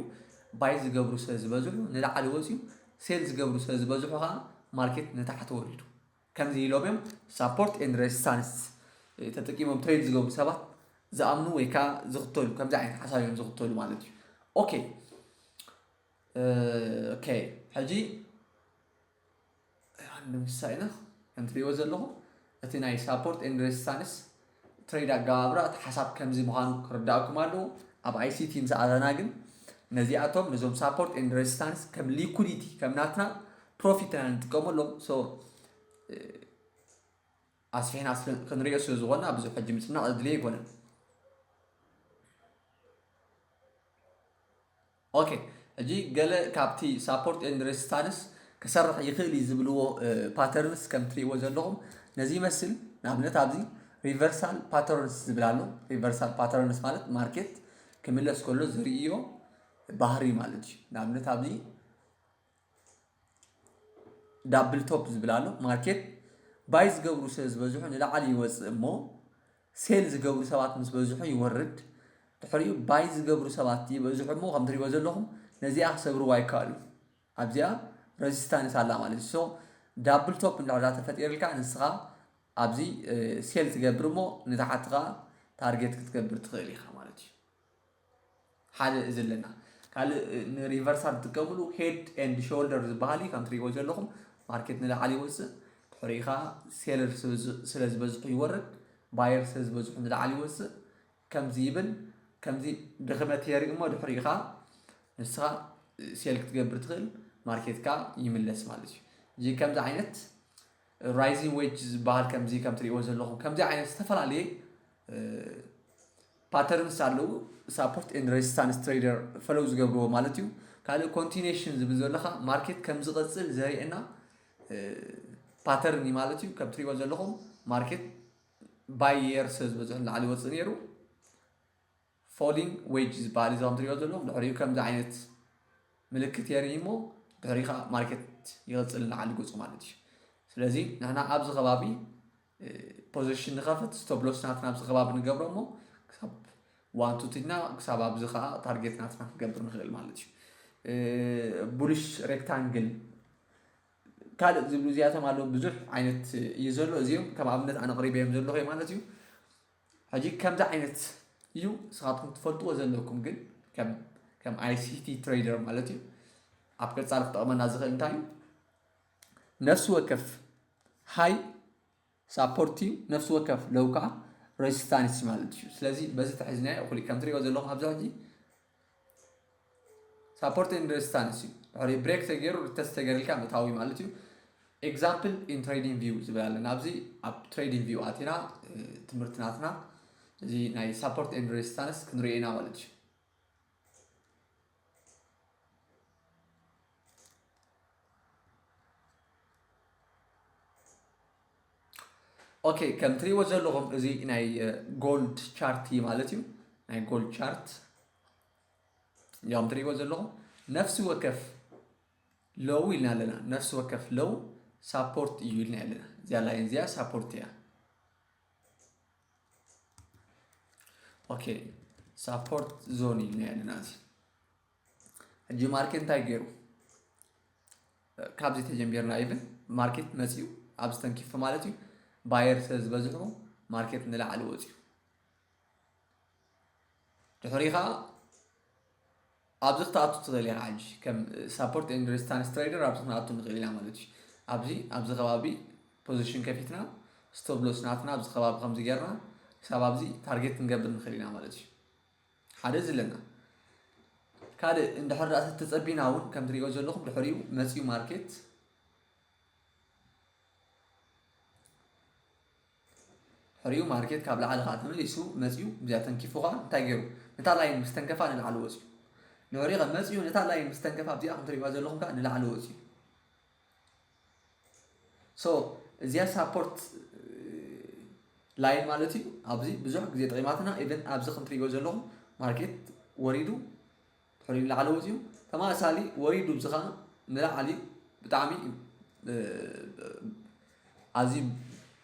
buy ዝገብሩ ስለ ዝበዝሑ ንላዕሊ ወፅዩ sell ዝገብሩ ስለ ዝበዝሑ ከዓ ማርኬት ንታሕቲ ወሪዱ ከምዚ ኢሎም እዮም support and resistance ተጠቂሞም trade ዝገብሩ ሰባት ዝኣምኑ ወይ ከዓ ዝኽተሉ ከምዚ ዓይነት ሓሳብ እዮም ዝኽተሉ ማለት እዩ okay okay ሕጂ ንምሳሌ ኢና ከም ትሪእዎ ዘለኹም እቲ ናይ support and resistance trade ኣገባብራ እቲ ሓሳብ ከምዚ ምዃኑ ክርዳእኩም ኣለዎ ኣብ ICT ምስ ኣተና ግን ነዚኣቶም ነዞም support and resistance ከም liquidity ከም ናትና profit ኢና ንጥቀመሎም so ኣስፊሕና ክንሪኦ ስለ ዝኾንና ብዙሕ ሕጂ ምፅናቕ ኣድልየ ኣይኮነን okay ሕጂ ገለ ካብቲ support and resistance ክሰርሕ ይኽእል እዩ ዝብልዎ patterns ከም ትሪእዎ ዘለኹም ነዚ ይመስል ንኣብነት ኣብዚ reversal patterns ዝብል ኣሎ reversal patterns ማለት ማርኬት ክምለስ ከሎ ዝርእዮ ባህሪ ማለት እዩ ንኣብነት ኣብዚ double top ዝብል ኣሎ ማርኬት buy ዝገብሩ ስለ ዝበዝሑ ንላዕሊ ይወፅእ እሞ sell ዝገብሩ ሰባት ምስ በዝሑ ይወርድ ድሕሪኡ buy ዝገብሩ ሰባት ይበዝሑ እሞ ከም ትሪእዎ ዘለኹም ነዚኣ ክሰብርዋ ይከኣሉ ኣብዚኣ resistance ኣላ ማለት እዩ so double top እንድሕር ተፈጢርልካ ንስኻ ኣብዚ sell ትገብር እሞ ንታሓትኻ target ክትገብር ትኽእል ኢኻ ማለት እዩ ሓደ እዚ ኣለና ካልእ ን reversal ትጥቀምሉ head and shoulder ዝበሃል እዩ ከም ትሪእዎ ዘለኹም ማርኬት ንላዕሊ ይወፅእ ድሕሪኡ ከዓ seller ስለ ዝበዝሑ ይወርድ buyer ስለ ዝበዝሑ ንላዕሊ ይወፅእ ከምዚ ይብል ከምዚ ድኽመት የርኢ እሞ ድሕሪኡ ከዓ ንስኻ sell ክትገብር ትኽእል ማርኬት ከዓ ይምለስ ማለት እዩ እዚ ከምዚ ዓይነት rising wedge ዝበሃል ከምዚ ከም ትሪእዎ ዘለኹም ከምዚ ዓይነት ዝተፈላለየ patterns ኣለዉ support and resistance trader follow ዝገብርዎ ማለት እዩ ካልእ continuation ዝብል ዘለካ ማርኬት ከም ዝቐፅል ዘርእየና pattern እዩ ማለት እዩ ከም ትሪእዎ ዘለኹም ማርኬት buyer ስለ ዝበዝሑ ንላዕሊ ይወፅእ ነይሩ falling wedge ዝበሃል እዚ ከም ትሪእዎ ዘለኹም ድሕሪኡ ከምዚ ዓይነት ምልክት የርኢ እሞ ድሕሪኡ ከዓ ማርኬት ይቐፅል ንላዕሊ ገፁ ማለት እዩ ስለዚ ንሕና ኣብዚ ከባቢ position ንኸፍት stop loss ናትና ኣብዚ ከባቢ ንገብሮ እሞ ክሳብ one two ትና ክሳብ ኣብዚ ከዓ target ናትና ክንገብር ንኽእል ማለት እዩ bullish rectangle ካልእ ዝብሉ እዚኣቶም ኣለዉ ብዙሕ ዓይነት እዩ ዘሎ እዚኦም ከም ኣብነት ኣነ ቅሪበዮም ዘለኹ ማለት እዩ ሕጂ ከምዚ ዓይነት እዩ ስኻትኩም ትፈልጥዎ ዘለኩም ግን ከም ICT trader ማለት እዩ ኣብ ቀፃሊ ክጠቕመና ዝኽእል እንታይ እዩ ነፍሲ ወከፍ high support እዩ ነፍሲ ወከፍ low ከዓ resistance ማለት እዩ ስለዚ በዚ ተሒዝናዮ እኹል ከም ትሪኦ ዘለኹም ኣብዚ ሕጂ support and resistance እዩ ድሕሪ break ተገይሩ retest ተገይርልካ ምእታዊ ማለት እዩ example in trading view ዝብል ኣለና ኣብዚ ኣብ trading view ኣቲና ትምህርቲ ናትና እዚ ናይ support and resistance ክንሪኦ ኢና ማለት እዩ okay ከም ትሪእዎ ዘለኹም እዚ ናይ gold chart እዩ ማለት እዩ ናይ gold chart ያም ትሪእዎ ዘለኹም ነፍሲ ወከፍ low ኢልና ኣለና ነፍሲ ወከፍ low support እዩ ኢልና ኣለና እዚኣ line እዚኣ support እያ okay ሳፖርት ዞን ኢልና ኣለና። እዚ ሕጂ ማርኬት እንታይ ገይሩ? ካብዚ ተጀሚርና ኢቭን ማርኬት መፂኡ ኣብዚ ተንኪፉ ማለት እዩ። ባየር ስለ ዝበዝሑ ማርኬት ንላዕሊ ወፂኡ። ድሕሪ ከዓ ኣብዚ ክትኣቱ ትኽእል ኢኻ። ሕጂ ከም ሳፖርት ኤንድ ሬዚስታንስ ትሬደር ኣብዚ ክንኣቱ ንኽእል ኢና ማለት እዩ። ኣብዚ ኣብዚ ከባቢ ፖዚሽን ከፊትና ስቶፕ ሎስ ናትና ኣብዚ ከባቢ ከምዚ ጌርና ክሳብ ኣብዚ ታርጌት ክንገብር ንኽእል ኢና ማለት እዩ። ሓደ እዚ ኣለና። ካልእ እንድሕር ደኣ ተጸቢና እውን ከም ትሪእዎ ዘለኹም ድሕሪኡ መጺኡ ማርኬት ድሕሪኡ ማርኬት ካብ ላዕሊ ከዓ ተመሊሱ መፂኡ እዚኣ ተንኪፉ ከዓ እንታይ ገይሩ ነታ ላይን ምስ ተንከፋ ንላዕሊ ወፂኡ። ድሕሪኡ ከ መፂኡ ነታ ላይን ምስ ተንከፋ ኣብዚኣ ከም ትሪእዋ ዘለኹም ከዓ ንላዕሊ ወፂኡ። ሶ እዚኣ ሳፖርት ላይን ማለት እዩ። ኣብዚ ብዙሕ ግዜ ጠቂማትና ኢቨን ኣብዚ ከም ትሪእዎ ዘለኹም ማርኬት ወሪዱ ድሕሪኡ ንላዕሊ ወፂኡ ተመሳሳሊ ወሪዱ እዚ ከዓ ንላዕሊ ብጣዕሚ ኣዝዩ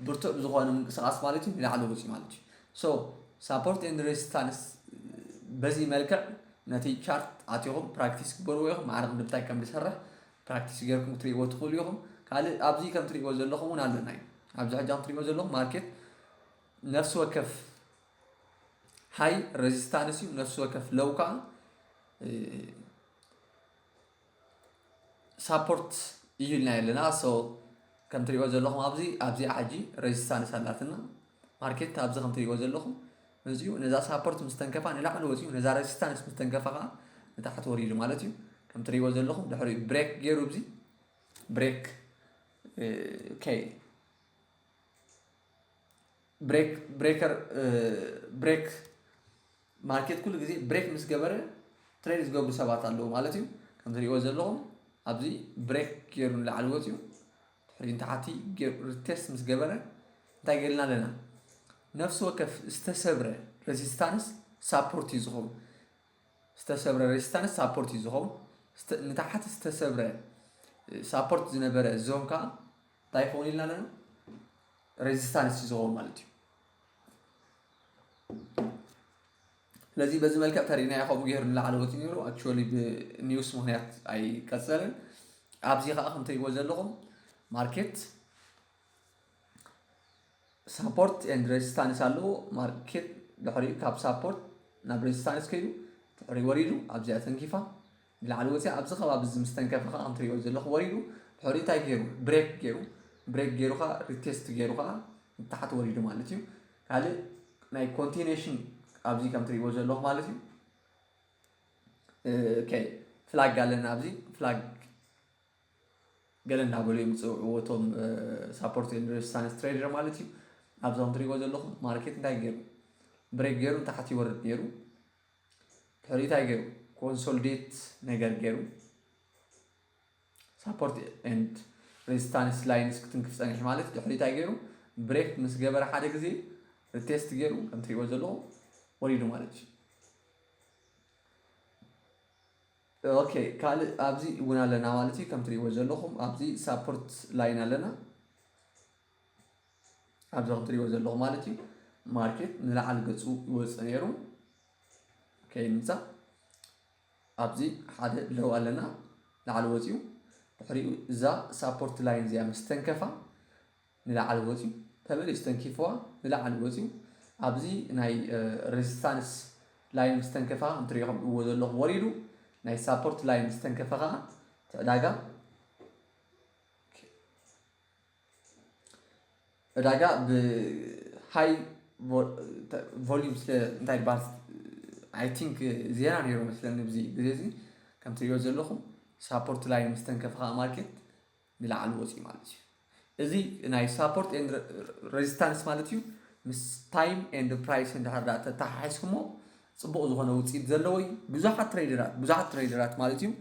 ብርቱዕ ብዝኾነ ምንቅስቃስ ማለት እዩ ንላዕሊ ወፂኡ ማለት እዩ። ሶ ሳፖርት ኤንድ ሬዚስታንስ በዚ መልክዕ ነቲ ቻርት ኣቲኹም ፕራክቲስ ግበርዎ ኢኹም። ማዕረ ክንዲ ምንታይ ከም ዝሰርሕ ፕራክቲስ ጌርኩም ክትሪእዎ ትኽእሉ ኢኹም። ካልእ ኣብዚ ከም ትሪእዎ ዘለኹም እውን ኣለና እዩ። ኣብዚ ሕጂ ከም ትሪእዎ ዘለኹም ማርኬት ነፍሲ ወከፍ ሃይ ሬዚስታንስ እዩ፣ ነፍሲ ወከፍ ሎው ከዓ ሳፖርት እዩ ኢልና ኣለና። ሶ ከም ትሪእዎ ዘለኹም ኣብዚ ኣብዚኣ ሕጂ ሬዚስታንስ ኣላትና። ማርኬት ኣብዚ ከም ትሪእዎ ዘለኹም መፂኡ ነዛ ሳፖርት ምስ ተንከፋ ንላዕሊ ወፂኡ፣ ነዛ ሬዚስታንስ ምስ ተንከፋ ከዓ ንታሕቲ ወሪዱ ማለት እዩ። ከም ትሪእዎ ዘለኹም ድሕሪኡ ብሬክ ገይሩ ኣብዚ ብሬክ ኦኬ ብሬክ ብሬከር ብሬክ ማርኬት ኩሉ ግዜ ብሬክ ምስ ገበረ ትሬድ ዝገብሩ ሰባት ኣለዉ ማለት እዩ። ከም ትሪእዎ ዘለኹም ኣብዚ ብሬክ ገይሩ ንላዕሊ ወፂኡ ድሕሪ ንታሕቲ ገይሩ ሪቴስት ምስ ገበረ እንታይ ገይርና ኣለና? ነፍሲ ወከፍ ዝተሰብረ ሬዚስታንስ ሳፖርት እዩ ዝኸውን። ዝተሰብረ ሬዚስታንስ ሳፖርት እዩ ዝኸውን። ስተ- ንታሕቲ ዝተሰብረ ሳፖርት ዝነበረ ዞን ከዓ እንታይ ይኸውን ኢልና ኣለና? ሬዚስታንስ እዩ ዝኸውን ማለት እዩ። ስለዚ በዚ መልክዕ ተሪእናዮ ከምኡ ገይሩ ንላዕሊ ወፂኡ ነይሩ። ኣክቹዋሊ ብኒውስ ምክንያት ኣይቀፀልን። ኣብዚ ከዓ ከም ትሪእዎ ዘለኹም ማርኬት ሳፖርት ኤንድ ሬዚስታንስ ኣለዎ። ማርኬት ድሕሪኡ ካብ ሳፖርት ናብ ሬዚስታንስ ከይዱ ድሕሪ ወሪዱ ኣብዚኣ ተንኪፋ ንላዕሊ ወፂኣ ኣብዚ ከባቢ እዚ ምስ ተንከፈ ከዓ ከም ትሪእዎ ዘለኹ ወሪዱ ድሕሪኡ እንታይ ገይሩ ብሬክ ገይሩ ብሬክ ገይሩ ከዓ ሪቴስት ገይሩ ከዓ ንታሕቲ ወሪዱ ማለት እዩ። ካልእ ናይ ኮንቲኒሽን ኣብዚ ከም ትሪእዎ ዘለኹ ማለት እዩ። ኦኬ ፍላግ ኣለና ኣብዚ ፍላግ ገለ እናበሉ እዮም ዝፅውዕዎ እቶም ሳፖርት ኤንድ ሬዚስታንስ ትሬደር ማለት እዩ። ኣብዚ ከም ትሪእዎ ዘለኹም ማርኬት እንታይ ገይሩ ብሬክ ገይሩ ንታሕቲ ይወርድ ነይሩ። ድሕሪ እንታይ ገይሩ ኮንሶሊዴት ነገር ገይሩ ሳፖርት ኤንድ ሬዚስታንስ ላይንስ ክትንክፍ ፀኒሑ ማለት ድሕሪ እንታይ ገይሩ ብሬክ ምስ ገበረ ሓደ ግዜ ሪቴስት ገይሩ ከም ትሪእዎ ዘለኹም ወሪዱ ማለት እዩ። ኦኬ ካልእ ኣብዚ እውን ኣለና ማለት እዩ። ከም ትሪእዎ ዘለኹም ኣብዚ ሳፖርት ላይን ኣለና። ኣብዚ ከም ትሪእዎ ዘለኹም ማለት እዩ ማርኬት ንላዕሊ ገፁ ይወፅእ ነይሩ። ኦኬ ንምፃእ ኣብዚ ሓደ ሎው ኣለና ላዕሊ ወፂኡ ድሕሪኡ እዛ ሳፖርት ላይን እዚኣ ምስ ተንከፋ ንላዕሊ ወፂኡ ተመሊሱ ተንኪፍዋ ንላዕሊ ወፂኡ ኣብዚ ናይ ሬዚስታንስ ላይን ምስ ተንከፋ ከም ትሪእዎ ዘለኹም ወሪዱ ናይ ሳፖርት ላይን ምስ ተንከፈ ከዓ እቲ ዕዳጋ ዕዳጋ ብሃይ ቮሊዩም ስለ እንታይ ድባል ኣይ ቲንክ ዜና ነይሩ መስለኒ ብዚ ግዜ እዚ ከም ትሪእዎ ዘለኹም ሳፖርት ላይን ምስ ተንከፈ ከዓ ማርኬት ንላዕሊ ወፂኡ ማለት እዩ። እዚ ናይ ሳፖርት ኤንድ ሬዚስታንስ ማለት እዩ። ምስ ታይም ኤንድ ፕራይስ እንድሕር ዳ ተተሓሒዝኩሞ ፅቡቕ ዝኾነ ውፅኢት ዘለዎ እዩ። ብዙሓት ትሬደራት ብዙሓት ትሬደራት ማለት እዩ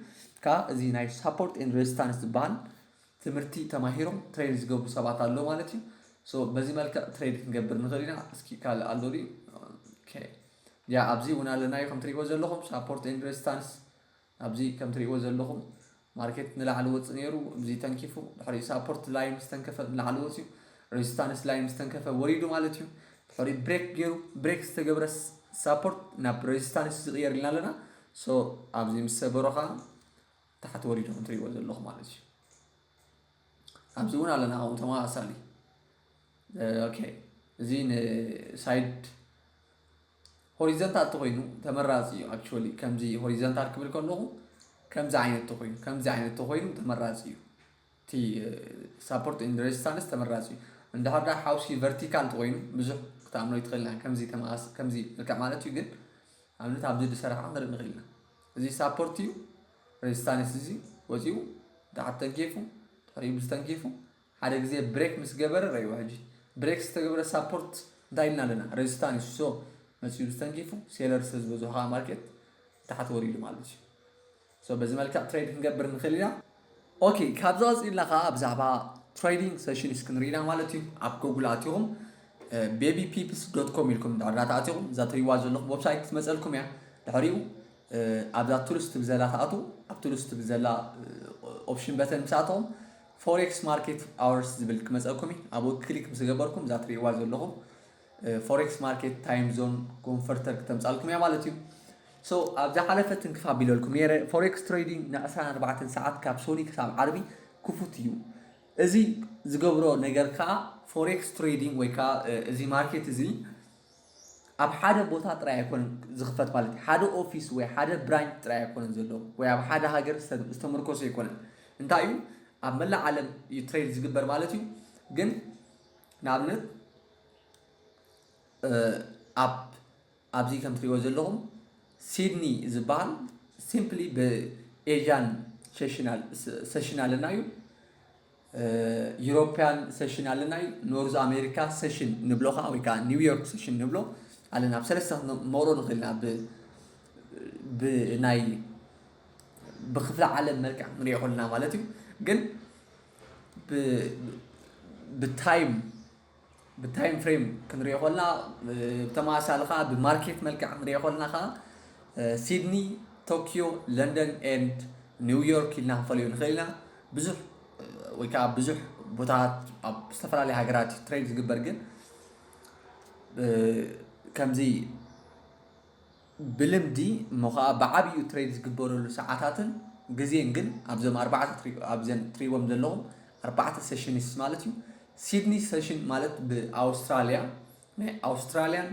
ከዓ እዚ ናይ ሳፖርት ኤንድ ሬዚስታንስ ዝበሃል ትምህርቲ ተማሂሮም ትሬድ ዝገብሩ ሰባት ኣለዉ ማለት እዩ። ሶ በዚ መልክዕ ትሬድ ክንገብር ንኽእል ኢና። እስኪ ካልእ ኣሎ ድዩ? ኦኬ ያ ኣብዚ እውን ኣለናዮ ከም ትሪእዎ ዘለኹም ሳፖርት ኤንድ ሬዚስታንስ ኣብዚ ከም ትሪእዎ ዘለኹም ማርኬት ንላዕሊ ወፅእ ነይሩ። እዚ ተንኪፉ ድሕሪ ሳፖርት ላይን ምስ ተንከፈ ንላዕሊ ወፅዩ ሬዚስታንስ ላይን ምስ ተንከፈ ወሪዱ ማለት እዩ። ድሕሪ ብሬክ ገይሩ ብሬክ ዝተገብረ ሳፖርት ናብ ሬዚስታንስ ዝቕየር ኢልና ኣለና። ሶ ኣብዚ ምስ ሰበሮ ከዓ ታሕቲ ወሪዱ ከም ትሪእዎ ዘለኹም ማለት እዩ። ኣብዚ እውን ኣለና ከምኡ ተመሳሳሊ። ኦኬ፣ እዚ ንሳይድ ሆሪዘንታል ተኮይኑ ተመራፂ እዩ። ኣክቹዋሊ ከምዚ ሆሪዘንታል ክብል ከለኹ ከምዚ ዓይነት ተኮይኑ ከምዚ ዓይነት ተኮይኑ ተመራፂ እዩ። እቲ ሳፖርት ኢንድ ሬዚስታንስ ተመራፂ እዩ። እንድሕር ዳ ሓውሲ ቨርቲካል ተኮይኑ ብዙሕ ክትኣምኖ ይትኽእልና። ከምዚ ተመሳስ ከምዚ ልክዕ ማለት እዩ፣ ግን ኣብነት ኣብዚ ዝሰራሕ ክንርኢ ንኽእል ኢና። እዚ ሳፖርት እዩ፣ ሬዚስታንስ እዚ ወፂኡ ታሕቲ ተንኪፉ ድሕሪኡ ብዝተንኪፉ ሓደ ግዜ ብሬክ ምስ ገበረ ረእይዎ። ሕጂ ብሬክ ዝተገበረ ሳፖርት እንታይ ኢልና ኣለና? ሬዚስታንስ። ሶ መፂኡ ዝተንኪፉ ሴለር ስለ ዝበዝሑ ከዓ ማርኬት ታሕቲ ወሪዱ ማለት እዩ። ሶ በዚ መልክዕ ትሬድ ክንገብር ንኽእል ኢና። ኦኬ፣ ካብዚ ቀፂልና ከዓ ብዛዕባ ትሬዲንግ ሴሽንስ ክንርኢና ማለት እዩ። ኣብ ጎጉል ኣቲኹም ቤቢ ፒፕስ ዶት ኮም ኢልኩም ዳዕዳ ተኣቲኹም እዛ ትሪዋ ዘለኹም ዌብሳይት ትመፀልኩም እያ። ድሕሪኡ ኣብዛ ቱልስ ትብል ዘላ ትኣትዉ። ኣብ ቱልስ ትብል ዘላ ኦፕሽን በተን ምስ ኣተኹም ፎሬክስ ማርኬት ኣወርስ ዝብል ክመፀኩም እዩ። ኣብኡ ክሊክ ምስ ገበርኩም እዛ ትሪእዋ ዘለኹም ፎሬክስ ማርኬት ታይም ዞን ኮንፈርተር ክተምፃልኩም እያ ማለት እዩ። ሶ ኣብ ዝሓለፈ ትንክፍ ኣቢለልኩም ነይረ። ፎሬክስ ትሬዲንግ ን ዕስራን ኣርባዕተን ሰዓት ካብ ሶኒ ክሳብ ዓርቢ ክፉት እዩ። እዚ ዝገብሮ ነገር ከዓ ፎሬክስ ትሬዲንግ ወይ ከዓ እዚ ማርኬት እዚ ኣብ ሓደ ቦታ ጥራይ ኣይኮነን ዝኽፈት ማለት እዩ። ሓደ ኦፊስ ወይ ሓደ ብራንች ጥራይ ኣይኮነን ዘለዎ ወይ ኣብ ሓደ ሃገር ዝተመርኮሰ ኣይኮነን። እንታይ እዩ ኣብ መላእ ዓለም እዩ ትሬድ ዝግበር ማለት እዩ። ግን ንኣብነት ኣብ ኣብዚ ከም ትሪእዎ ዘለኹም ሲድኒ ዝበሃል ሲምፕሊ ብኤዥያን ሴሽን ኣለና እዩ። ዩሮፒያን ሴሽን ኣለና እዩ። ኖርዝ ኣሜሪካ ሴሽን ንብሎ ከዓ ወይ ከዓ ኒውዮርክ ሴሽን ንብሎ ኣለና። ኣብ ሰለስተ ክንመቕሮ ንኽእል ኢና ብናይ ብክፍለ ዓለም መልክዕ ክንሪኦ ከለና ማለት እዩ። ግን ብታይም ብታይም ፍሬም ክንሪኦ ከለና ብተመሳሳሊ ከዓ ብማርኬት መልክዕ ክንሪኦ ከለና ከዓ ሲድኒ፣ ቶኪዮ፣ ለንደን ኤንድ ኒውዮርክ ኢልና ክንፈልዮ ንኽእል ኢና። ብዙሕ ወይ ከዓ ብዙሕ ቦታታት ኣብ ዝተፈላለዩ ሃገራት እዩ ትሬድ ዝግበር፣ ግን ከምዚ ብልምዲ እሞ ከዓ ብዓብዩ ትሬድ ዝግበረሉ ሰዓታትን ግዜን ግን ኣብዞም ኣርባዕተ ኣብዘን ትሪእዎም ዘለኹም ኣርባዕተ ሴሽንስ ማለት እዩ። ሲድኒ ሴሽን ማለት ብኣውስትራሊያ ናይ ኣውስትራሊያን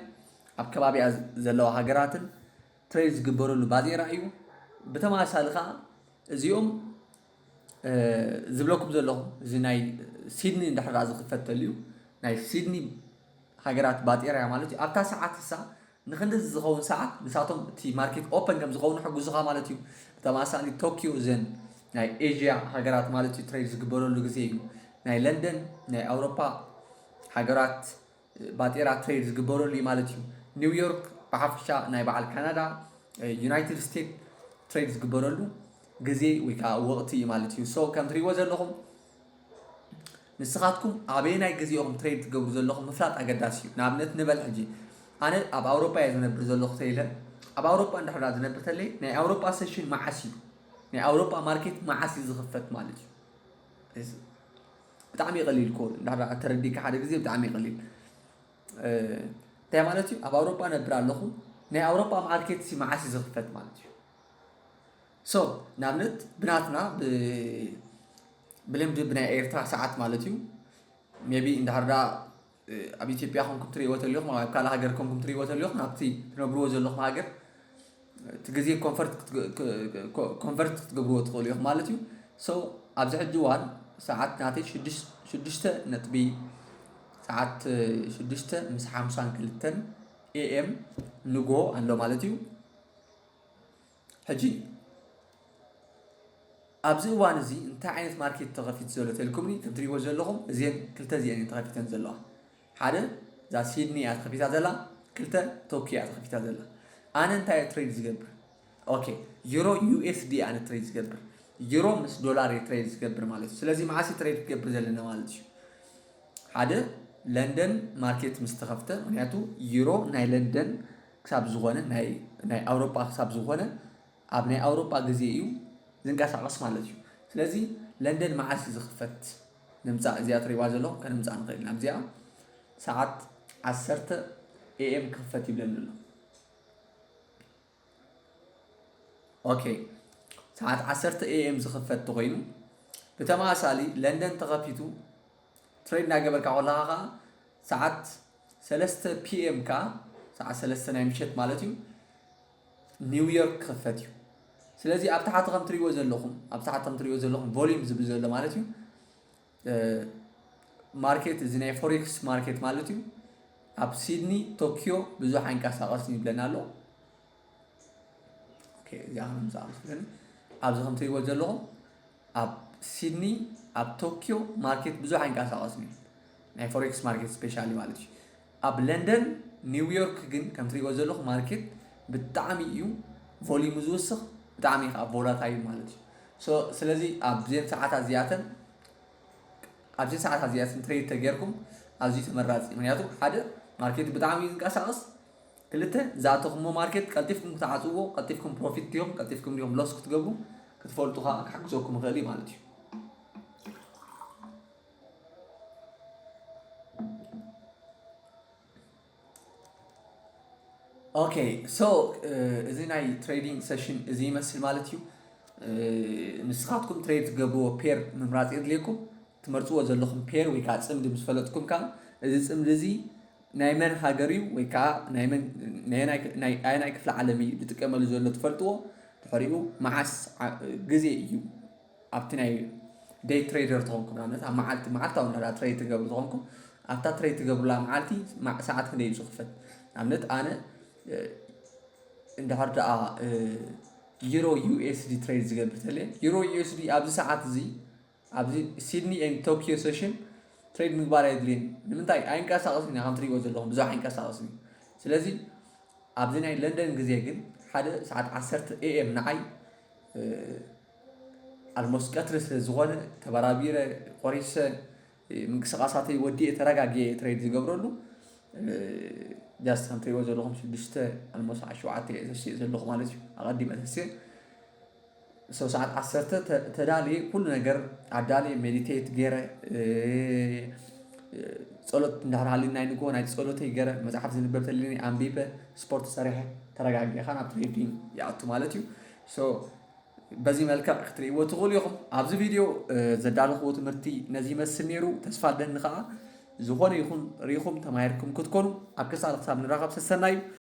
ኣብ ከባቢኣ ዘለዋ ሃገራትን ትሬድ ዝግበረሉ ባጤራ እዩ። ብተመሳሳሊ ከዓ እዚኦም ዝብለኩም ዘለኹ እዚ ናይ ሲድኒ እንድሕር ዝኽፈት ተልዩ ናይ ሲድኒ ሃገራት ባጤራ እያ ማለት እዩ። ኣብታ ሰዓት እሳ ንክንድዚ ዝኸውን ሰዓት ንሳቶም እቲ ማርኬት ኦፐን ከም ዝኸውን ሕጉዙኻ ማለት እዩ። ብተመሳሳሊ ቶኪዮ እዘን ናይ ኤዥያ ሃገራት ማለት እዩ ትሬድ ዝግበረሉ ግዜ እዩ። ናይ ለንደን ናይ ኣውሮፓ ሃገራት ባጤራ ትሬድ ዝግበረሉ እዩ ማለት እዩ። ኒውዮርክ ብሓፈሻ ናይ በዓል ካናዳ ዩናይትድ ስቴትስ ትሬድ ዝግበረሉ ግዜ ወይ ከዓ ወቕቲ እዩ ማለት እዩ። ሶ ከም ትሪእዎ ዘለኹም ንስኻትኩም ኣበየናይ ግዜኹም ትሬድ ትገብሩ ዘለኹም ምፍላጥ ኣገዳሲ እዩ። ንኣብነት ንበል ሕጂ ኣነ ኣብ ኣውሮፓ እየ ዝነብር ዘለኹ ተይለ ኣብ ኣውሮፓ እንድሕር ዝነብር ተለይ ናይ ኣውሮፓ ሴሽን መዓስ እዩ ናይ ኣውሮፓ ማርኬት መዓስ እዩ ዝኽፈት ማለት እዩ። ብጣዕሚ ቀሊል ኮድ እንዳ ተረዲካ ሓደ ግዜ ብጣዕሚ ቀሊል እንታይ ማለት እዩ? ኣብ ኣውሮፓ ነብር ኣለኹ ናይ ኣውሮፓ ማርኬት ሲ መዓስ እዩ ዝኽፈት ማለት እዩ። ሶ ንኣብነት ብናትና ብልምዲ ብናይ ኤርትራ ሰዓት ማለት እዩ ሜቢ እንዳሃርዳ ኣብ ኢትዮጵያ ኮንኩም ትሪእዎ ተሊኹም ኣብ ካልእ ሃገር ኮንኩም ትሪእዎ ተሊኹም ኣብቲ ትነብርዎ ዘለኹም ሃገር እቲ ግዜ ኮንፈርት ክትገብርዎ ትኽእሉ ኢኹም ማለት እዩ። ሶ ኣብዚ ሕጂ እዋን ሰዓት ናተይ ሽዱሽተ ነጥቢ ሰዓት ሽዱሽተ ምስ ሓምሳን ክልተን ኤኤም ንጎ ኣሎ ማለት እዩ። ሕጂ ኣብዚ እዋን እዚ እንታይ ዓይነት ማርኬት ተኸፊት ዘሎ ተልኩምኒ ከም ትሪእዎ ዘለኹም እዚአን ክልተ እዚአን ተኸፊተን ዘለዋ ሓደ እዛ ሲድኒ እያ ተኸፊታ ዘላ ክልተ ቶኪዮ እያ ተኸፊታ ዘላ። ኣነ እንታይ እየ ትሬድ ዝገብር? ኦኬ ዩሮ ዩኤስዲ ኣነ ትሬድ ዝገብር ዩሮ ምስ ዶላር እየ ትሬድ ዝገብር ማለት እዩ። ስለዚ መዓስ እዩ ትሬድ ክገብር ዘለና ማለት እዩ? ሓደ ለንደን ማርኬት ምስ ተኸፍተ ምክንያቱ ዩሮ ናይ ለንደን ክሳብ ዝኾነ ናይ ኣውሮፓ ክሳብ ዝኾነ ኣብ ናይ ኣውሮፓ ግዜ እዩ ዝንቀሳቐስ ማለት እዩ። ስለዚ ለንደን መዓስ እዩ ዝኽፈት? ንምፃእ እዚኣ ትሪእዋ ዘለኹም ከነምፃእ ንኽእል ኢና። ኣብዚኣ ሰዓት ዓሰርተ ኤኤም ክኽፈት ይብለኒ ኣሎ። okay ሰዓት ዓሰርተ ኤ ኤም ዝኽፈት ተኾይኑ ብተመሳሳሊ ለንደን ተኸፊቱ ትሬድ እናገበርካ ከለኻ ከዓ ሰዓት ሰለስተ ፒ ኤም ከዓ ሰዓት ሰለስተ ናይ ምሸት ማለት እዩ ኒውዮርክ ክኽፈት እዩ። ስለዚ ኣብ ታሕቲ ከም ትሪእዎ ዘለኹም ኣብ ታሕቲ ከም ትሪእዎ ዘለኹም volume ዝብል ዘሎ ማለት እዩ ማርኬት እዚ ናይ ፎሬክስ ማርኬት ማለት እዩ ኣብ ሲድኒ ቶኪዮ ብዙሕ ኣይንቀሳቐስን ይብለና ኣሎ። እዚኣ ኣብዚ ከም ትሪእዎ ዘለኹም ኣብ ሲድኒ ኣብ ቶኪዮ ማርኬት ብዙሕ ኣይንቀሳቐስን እዩ ናይ ፎሬክስ ማርኬት ስፔሻሊ ማለት እዩ። ኣብ ለንደን ኒውዮርክ ግን ከም ትሪእዎ ዘለኹም ማርኬት ብጣዕሚ እዩ volume ኡ ዝውስኽ ብጣዕሚ ከዓ volatile ማለት እዩ። ስለዚ ኣብዘን ሰዓታት እዚኣተን ኣብዘን ሰዓታት እዚኣተን ትሬድ ተጌርኩም ኣዝዩ ተመራፂ ምክንያቱ ሓደ ማርኬት ብጣዕሚ እዩ ዝንቀሳቐስ ክልተ ዝኣተኹሞ ማርኬት ቀልጢፍኩም ክትዓፅዎ ቀልጢፍኩም ፕሮፊት ዲኹም ቀልጢፍኩም ዲኹም ሎስ ክትገብሩ ክትፈልጡ ከዓ ክሕግዘኩም ይኽእል እዩ ማለት እዩ። okay so እዚ ናይ trading session እዚ ይመስል ማለት እዩ። ንስኻትኩም ትሬድ ትገብርዎ ፔር ምምራፅ የድልየኩም ትመርፅዎ ዘለኹም ፔር ወይ ከዓ ፅምዲ ምስ ፈለጥኩም ከዓ እዚ ፅምዲ እዚ ናይ መን ሃገር እዩ ወይ ከዓ ናይ ኣየናይ ክፍለ ዓለም እዩ ዝጥቀመሉ ዘሎ ትፈልጥዎ ድሕሪኡ መዓስ ግዜ እዩ ኣብቲ ናይ day trader ተኾንኩም ንኣብነት ኣብ መዓልቲ መዓልታዊ እንዳ trade ትገብሩ ተኾንኩም ኣብታ trade ትገብሩላ መዓልቲ ሰዓት ክንደይ እዩ ዝኽፈት ንኣብነት ኣነ እንድሕር ደኣ euro U S D trade ዝገብር ተለየ euro U S D ኣብዚ ሰዓት እዚ ኣብዚ ሲድኒ and ቶኪዮ session trade ምግባር ኣየድልየን ንምንታይ ኣይንቀሳቐስን ኢና ከም ትሪእዎ ዘለኹም ብዙሕ ኣይንቀሳቐስን እዩ ስለዚ ኣብዚ ናይ ለንደን ግዜ ግን ሓደ ሰዓት ዓሰርተ A M ንዓይ almost ቀትሪ ስለ ዝኾነ ተበራቢረ ቆሪሰ ምንቅስቃሳተይ ወዲኤ ተረጋጊኤ trade ዝገብረሉ just ከም ትሪእዎ ዘለኹም ሽዱሽተ almost ሸውዓተ እየ ዘስየ ዘለኹ ማለት እዩ ኣቐዲመ ተስየ ሰው ሰዓት ዓሰርተ ተዳልየ ኩሉ ነገር ኣዳልየ meditate ገረ ጸሎት እንዳሕር ሃሊና ናይ ንግሆ ናይ ጸሎተይ ገረ መጽሓፍ ዝንበብ ተለኒ ኣንቢበ ስፖርት ሰሪሐ ተረጋጊኻ ናብ trading ይኣቱ ማለት እዩ በዚ መልክዕ ክትርእይዎ ትኽእሉ ኢኹም ኣብዚ ቪድዮ ዘዳለኽዎ ትምህርቲ ነዚ ይመስል ነይሩ ተስፋ ኣለኒ ከዓ ዝኾነ ይኹን ርኢኹም ተማሂርኩም ክትኮኑ ኣብ ክሳል ክሳብ ንራኸብ ሰሰናዩ